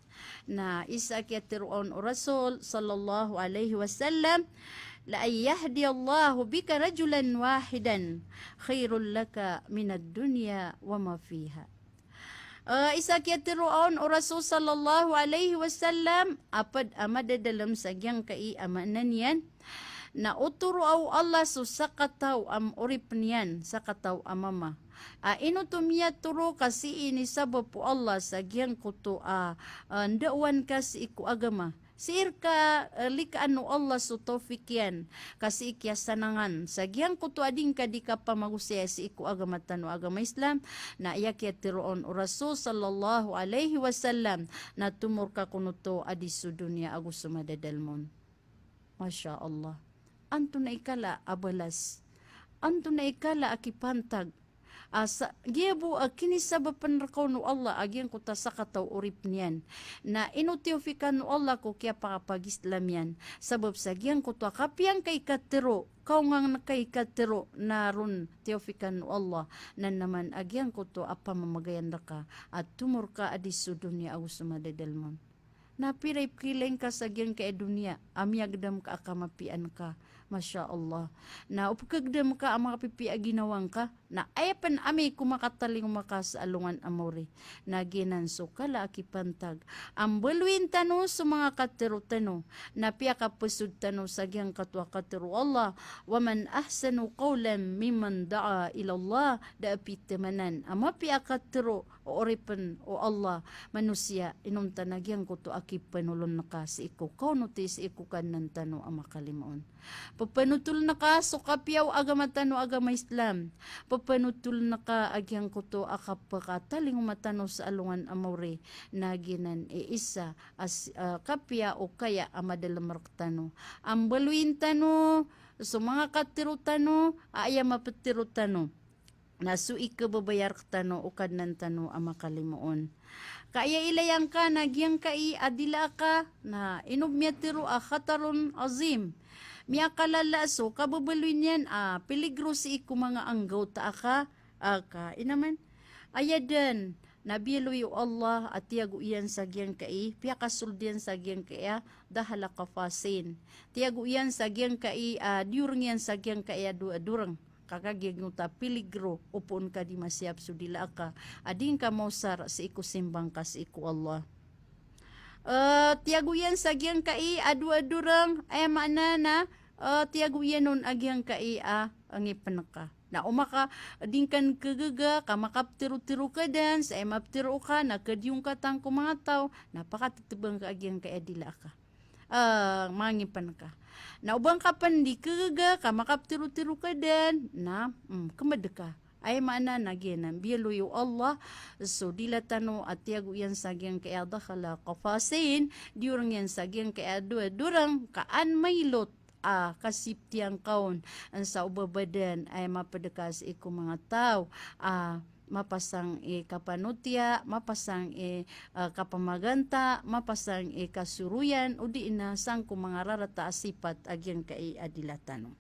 Na isa a kiyateroon o Rasul sallallahu alaihi wasallam, "La an yahdiyallahu bika rajulan wahidan khairul laka minad dunya wa ma fiha." Eh, isa a kiyateroon o Rasul sallallahu alaihi wasallam a ped a madadalem sa giyangkai a maana niyan na o toroa o Allah so sakataw a oripen iyan, sakataw a mama a ino oto miyatoro ka sii inisabap o Allah sa giyangkoto a, eh, ndaowan ka sii ko agama. Sii rka, eh, likaan o Allah so tawfik iyan ka sii kiyasanangan sa giyangkoto a di ngka di kapamagosaya sii ko agama tano a agama Islam. Na aya kiyateroon o Rasul sallallahu alaihi wasallam na tomo rka kon oto a di so doniya ago so madadalem on. Masha Allah. Antonaa i kala a balas? Antonaa i kala a kipantag? a sa, giya bo a kinisabapan rka on o Allah a giyangkoto a sakataw o oripn iyan. Na ino tiyawfikan o Allah ko kiyapakapag-Islam iyan. Sabap sa giyangkoto a kapiya ngka i katharo, kaonga ngka i katharo, na ron tiyawfikan o Allah. Na naman a giyangkoto a pamamagayan rka a tomo rka a di so doniya ago so madadalm on. Na pira i pkhailay ngka sa giyangkai a doniya a miyagdam ka a kamapiyaan ka. Masha Allah. Na o pkhagdam ka a makapipiya a ginawa ngka, na aya pn amay ko makatalingoma ka sa alongan a mawri. Na giyanan so kala a kipantag a mbaloyin tano so manga katharo tano. Na piyakapasod tano sa giyangkoto a katharo o Allah, "Wa man ahsanu qawlan mimman da'a ila Allah." Da a pitamanan a mapiya a katharo o oripn o Allah, manosiya, inonta na giyangkoto a kipanolon ka sii ko kaonoti sii ko Kadnan tano a makalimoon. Pphanotolen ka so kapiya o agama tano a agama Islam. Pphanotolen ka a giyangkoto a kapakatalingoma tano sa alongan a mawri, na giyanan i isa a si-, a kapiya o kaya a madalm rktano. A mbaloyin tano so manga katharo tano a aya maptharo tano na so ikhababaya rktano o Kadnan tano a makalimoon. Ka aya ilaya ngka na giyangkai a dila aka, na ino bo miyatharo a khatarun azim. Miyakalala so kababaloy niyan a piligro sii ko manga anggawta aka, aka, inaman. Aya dn, na biyaloy o Allah a tiyago iyan sa giyangkai, piyakasold iyan sa giyangkai a dakhala qafasin. Tiyago iyan sa giyangkai a diyorng iyan sa giyangkai a do-, dorng. Ka kagiya giyangkoto a piligro, o poon ka di masiyap so dila aka a di ngka maosar sii ko simba ngka sii ko Allah. Eh, tiyago iyan sa giyangkai a dowa dorng, aya maana na, eh, tiyago iyan on a giyangkai a ngipn ka. Na o maka, di ngka khagaga ka makaptharotharo ka dn, sa aya maptharo ka na khadiyo ngka tangko manga taw, na pakattbang ka a giyangkai a dila aka. Eh, mangipn ka. Na o ba ngka pn di khagaga ka makaptharotharo ka dn, na, mm, khmd ka. Aya maana na giyanan, biyaloy o Allah so dila tano a tiyago iyan sa giyangkai a dakhala qafasin, diyorng iyan sa giyangkai a dowa dorng, ka an mailot a kasiptiyan ka on, an sa o ba ba dn, aya mapd ka sii ko manga taw a mapasang i kapanotiya, mapasang i, eh, kapamaganta, mapasang i kasoroyan, odi na sangko manga rarata a sipat a giyangkai a dila tano.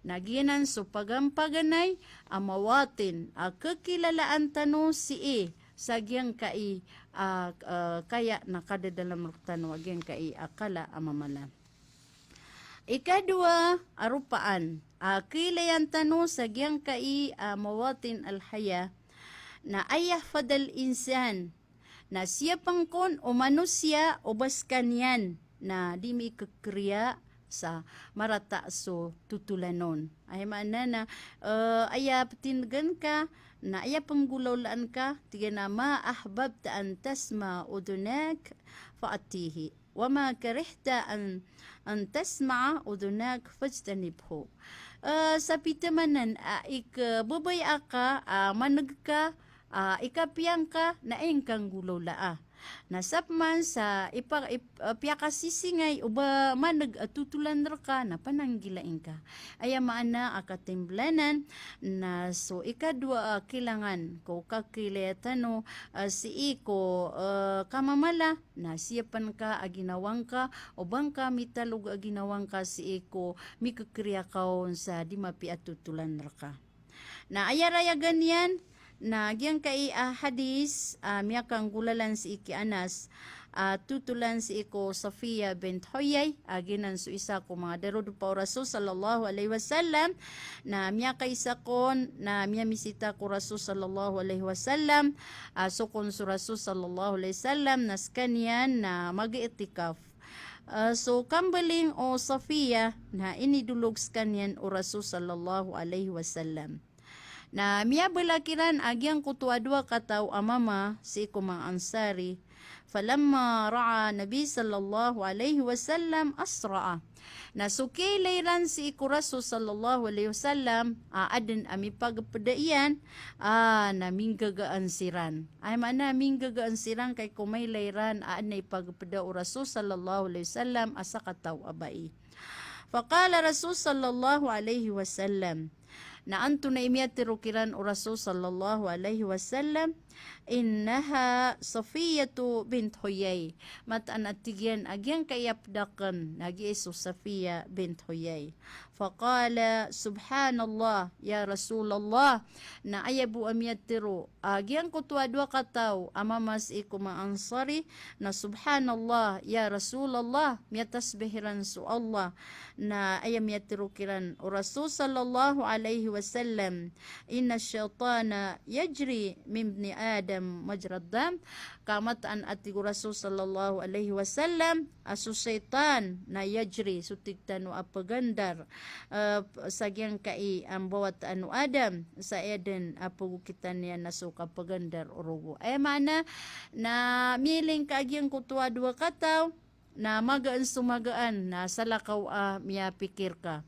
Na giyanan so pagampaganay a mawatin a khakilalaan tano sii sa giyangkai a, eh, kaya na kadadalm rktano a giyangkai a kala a mamala. Ikadowa a ropaan a khailayan tano sa giyangkai a mawatin al-haya, na an yahfadhal insan, na siyapn kon o manosiya o ba skaniyan na di mikhkriya sa marata so totolan on. Aya maana na, eh, aya ptindgan ka, na aya pnggolawlaan ka, tig iyan a ma ahbabta an tasma'a udhunak fa'tihi. Wa ma karihta an, an tasma'a udhunak fajtanibhu. Eh, sa pitamanan a ikhababaya ka, a maneg ka, a ikapiya ngka, na aya ngka nggolawlaa. Na sapman sa ipa-, ip-, eh, piyakasisingay o ba maneg a totolan rka, na pananggilai ngka. Aya maana a katimblanan, na so ikadowa a kilangan ko kakhailaya tano, eh, sii ko, eh, kamamala, na siyapn ka a ginawa ngka, o ba ngka mitalog a ginawa ngka sii ko mikhkriya ka on sa di mapiya a totolan rka. Na aya rayagan iyan, na giyangkai a hadis, a miyakanggolalan sii ki Anas, a totolan sii ko Safiya bint Huyay, a giyanan so isa ko manga darodopa o Rasul sallallahu alaihi wasallam, na miyakaisa kon, na miyamisita ko Rasul sallallahu alaihi wasallam, a so kon so Rasul sallallahu alaihi wasallam, na skaniyan na mag-i'tikaf. A so kambaling o Safiya, na inidolog skaniyan o Rasul sallallahu alaihi wasallam. Na miyabala kiran a giyangkoto a dowa kataw a mama sii ko manga Ansari. Falamma ra'a Nabi sallallahu alaihi wasallam asra'a. Na so kiyailay ran sii ko Rasul sallallahu alaihi wasallam, a adn a mipagpda iyan, a na minggagaan siran. Aya maana minggagaan siran, ka iko mailay ran a adn a ipagpda o Rasul sallallahu alaihi wasallam a sakataw a bai. Faqala Rasul sallallahu alaihi wasallam, Na antonaa i miyatharo kiran o Rasul sallallahu alaihi wasallam, "Innaha Safiyatu bint Huyay." Mataan a tig iyan a giyangkai a pd akn na giya so Safiya bint Huyay. Faqala, "Subhanallah, ya Rasulallah." Na aya bo a miyatharo a giyangkoto a dowa kataw a mama sii ko manga Ansari, na, "Subhanallah, ya Rasulallah," miyatasbih iran so Allah. Na aya miyatharo kiran o Rasul sallallahu alaihi wasallam, "Inna shaytana yajri min ibni Adam majrad dam." Ka mataan a tig o Rasul sallallahu alaihi wasallam, a so shaytan na yajri, so tig tano a pagandar, eh, sa giyangkai a mbawataan o Adam, sa aya dn a pagokitan iyan na so kapagandar o rogo. Aya maana na miyailay ngka a giyangkoto a dowa kataw, na magaan so magaan, na salakaw a miyapikir ka.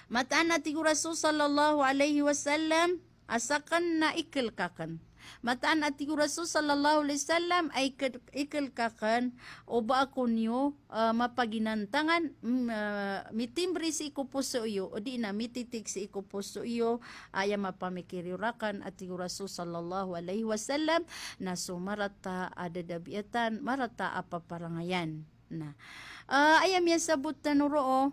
Mataan a tig o Rasul sallallahu alaihi wasallam, a sakn na iklk akn. Mataan a tig o Rasul sallallahu alaihi wasallam, a ikl-, iklk akn, o ba ako niyo, eh, mapaginantangan, mm, eh, mitimbri sii ko poso iyo, o di na mititik sii ko poso iyo, aya mapamikir iyo rakn, a tig o Rasul sallallahu alaihi wasallam, na so marata a dadabiatan, marata a paparangayan. Na, ah, aya miyasabot tano roo,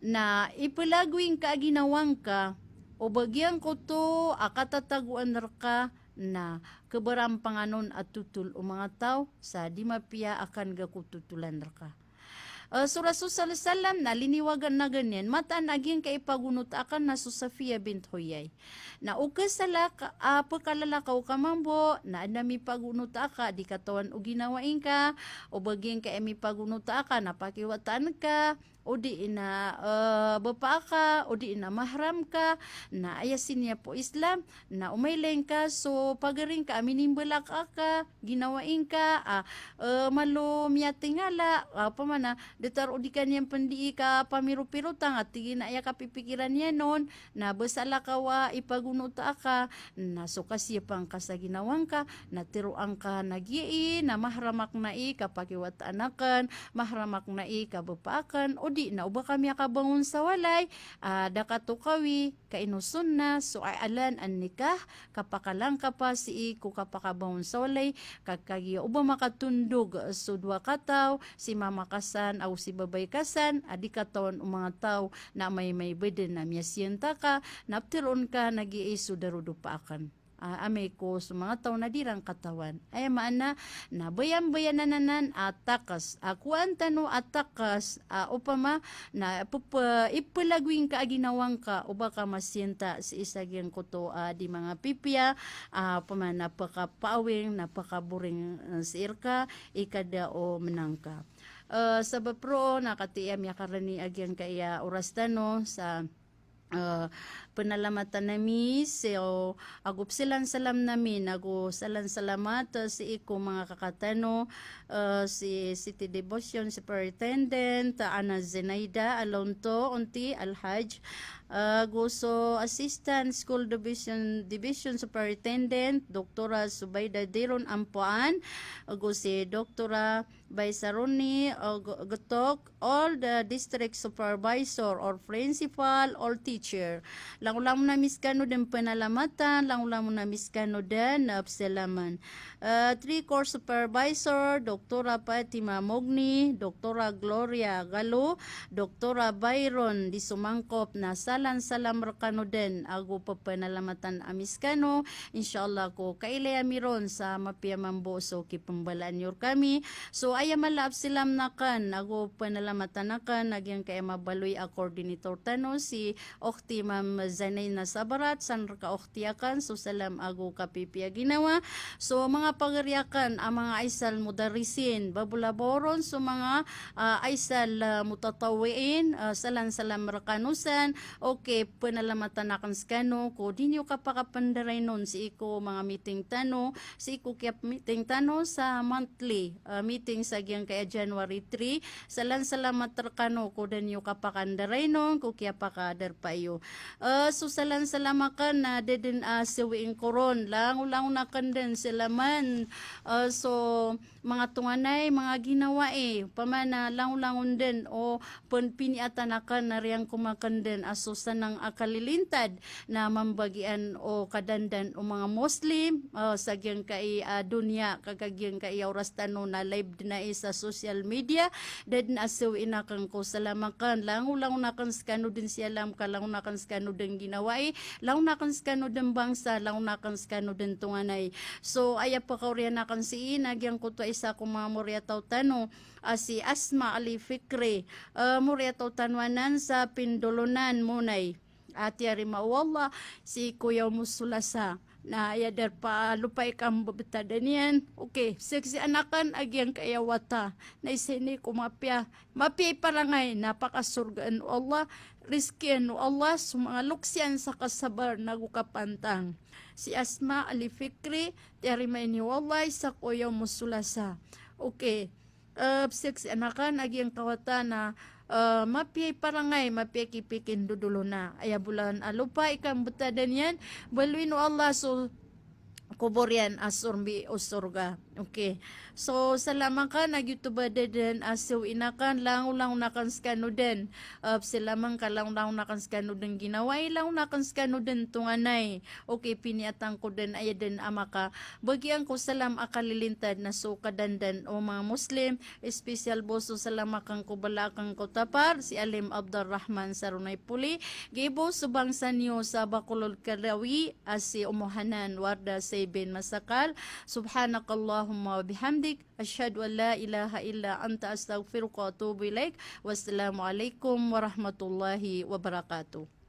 na iplagoy ngka a ginawa ngka, o ba giyangkoto a katatagoan rka, na khabarampangan on a totol o manga taw, sa di mapiya a kangga ko totolan rka. Ah, so Rasul sallallahu alaihi wasallam na liniwagan a giyangkanan, mataan a giyangkai a pagonota akn na so Safiya bint Huyay. Na o kasalak a pkalalakaw ka mambo, na adn a mipagonota aka, di katawan o ginawai ngka, o ba giyangkai a mipagonota aka, na pakiwataan ka, o di na, eh, bapa aka, o di na mahram ka, na aya siniya po Islam, na o mailay ngka so pagari ngka a minimbalak aka, ginawai ngka, a, eh, malo miyatingala, a, opama na, datar o di ka niyan pn dii kapamiropirotang, a tig iyan a aya kapipikiran iyan on, na ba salakaw a ipagonota aka, na so kasiyapan ka sa ginawa ngka, na tharoa ngka na giyai, na mahram akn ai kapakiwataan akn, mahram akn ai kabapa akn, o di na o ba ka miyakabangon sa walay, a, da ka tokawi, ka ino sunnah, so a'lan an-nikah, kapakalangkapa sii ko kapakabangon sa walay, ka kagiya o ba makatondog so dowa kataw, si mama ka san, ago si babay ka san, a di katawan o manga taw, na maymay ba dn a miyasiyanta ka, na ptharoon ka na giyai so darodopa akn. A, amay ko so manga taw na di iran katawan. Aya maana, na bayan-bayanan anan a takas. A, kowaan tano a takas, a, opama, na pep-, iplagoy ngka a ginawa ngka, o ba ka masiyanta sii sa giyangkoto a di manga pipiya, a, opama na pkapaawing, na pkaboring, eh, sii rka, i kada o mnang ka. Eh, sabap roo, na katii a miyakarani a giyangkai a oras tano sa, eh, pnalamatan ami, so, ago psalansalam ami, ago salansalamat, eh, sii ko manga kaka tano, eh, si City Devotion Superintendent, Ana Zenaida Alonto, Onti Alhaj, eh, ago so Assistant School Division, Division Superintendent, Doktora Zubaida Diron Ampoan, ago si Doktora Baisaroni, eh, G-, Getok, all the district supervisor or principal, all teacher. Langolangon ami skano dn pnalamatan, langolangon ami skano dn, eh, psalaman. Eh, three course supervisor, Doktora Fatima Mogni, Doktora Gloria Galo, Doktora Byron di Sumangkop, na salansalam rkano dn, ago ppnalamatan ami skano, insha Allah ko kailay ami ron sa mapiya mambo so kipmbalaan iyo rkami. So aya mala a psalam akn, ago pnalamatan akn, a giyangkai a mabaloy a coordinator tano, si Okhti Mam Zanaina Sabarat, san rka okhti akn, so salam ago kapipiya ginawa. So manga pagari akn, a manga Aysal Mudarrisin, babolaboron, so manga, ah, Aysal, ah, Mutatawwi'in, ah, salansalam rkano san, okay, pnalamatan akn skano, ko di niyo kapakapndarainon sii ko manga meeting tano, sii ko kiyap-meeting tano sa monthly, ah, meeting sa giyangkai a January three, salansalamat rkano ko da niyo kapakandarainon, ko kiyapakadarpa iyo. Eh, so salansalam akn na da dn a sawiin ko ron, langolangon akn dn salaman, eh, so manga tonganay, manga ginawai, opama na langolangon dn o pn-, piniatan akn na riyangkom akn dn a so sanang a kalilintad na mambagian o kadandan o manga Muslim, ah, sa giyangkai a doniya, ka giyangkai a oras tano na live den ai sa social media. Da den a sawi aken ko salamaken, langolangon aken sekano den si alam ka, langon aken sekano den ginawai, langon aken sekano den bangsa, langon aken sekano den tonganay. So, aya pekaoriyan aken sii na giyangkoto a isa ko manga moriyataw tano, a si Asma Ali Fikri, eh, moriyataw tano anan sa Pindolonan, Monay. A tiyarima o Allah si ko Yawmus Sulasa. Na aya darpa lopai kambebetadan iyan. Okay, saksian aken a giyangkai a wata na isa ini ko mapiya, mapiya i parangay na pakasorgaan o Allah, rizkian o Allah so manga loks iyan sa kasabar nago kapantang. Si Asma Ali Fikri, tiyarima ini o Allah isa ko Yawmus Sulasa. Okay. Eh, saksian aken a giyangkai a wata na, eh, mapiya i parangay, mapiya i kipikindodolona. Aya bolan a lopai kambetadan iyan, baloyin o Allah so kobor iyan a sorbi o sorga. Okay. So, salamaken a giyoto ba da den a sawi aken, langolangon aken sekano den. Eh, salamaken ka, langolangon aken sekano den ginawai, langon aken sekano den tonganay. Okay, piniyatan ko den, aya den a makabagian ko salam a kalilintad na so kadandan o manga Muslim, special bo so salam aken ko bala aken ko tapar, si Alim Abdul Rahman Saronay Puli, giya bo so bangsa niyo sa Bacolod Karawi, a si Umu Hanan Warda Saybin Masakal. Subhanakallahumma wa bihamdik, ashhadu an la ilaha illa anta, astaghfiruka wa atubu ilaik. Wassalamu alaikum warahmatullahi wabarakatuh.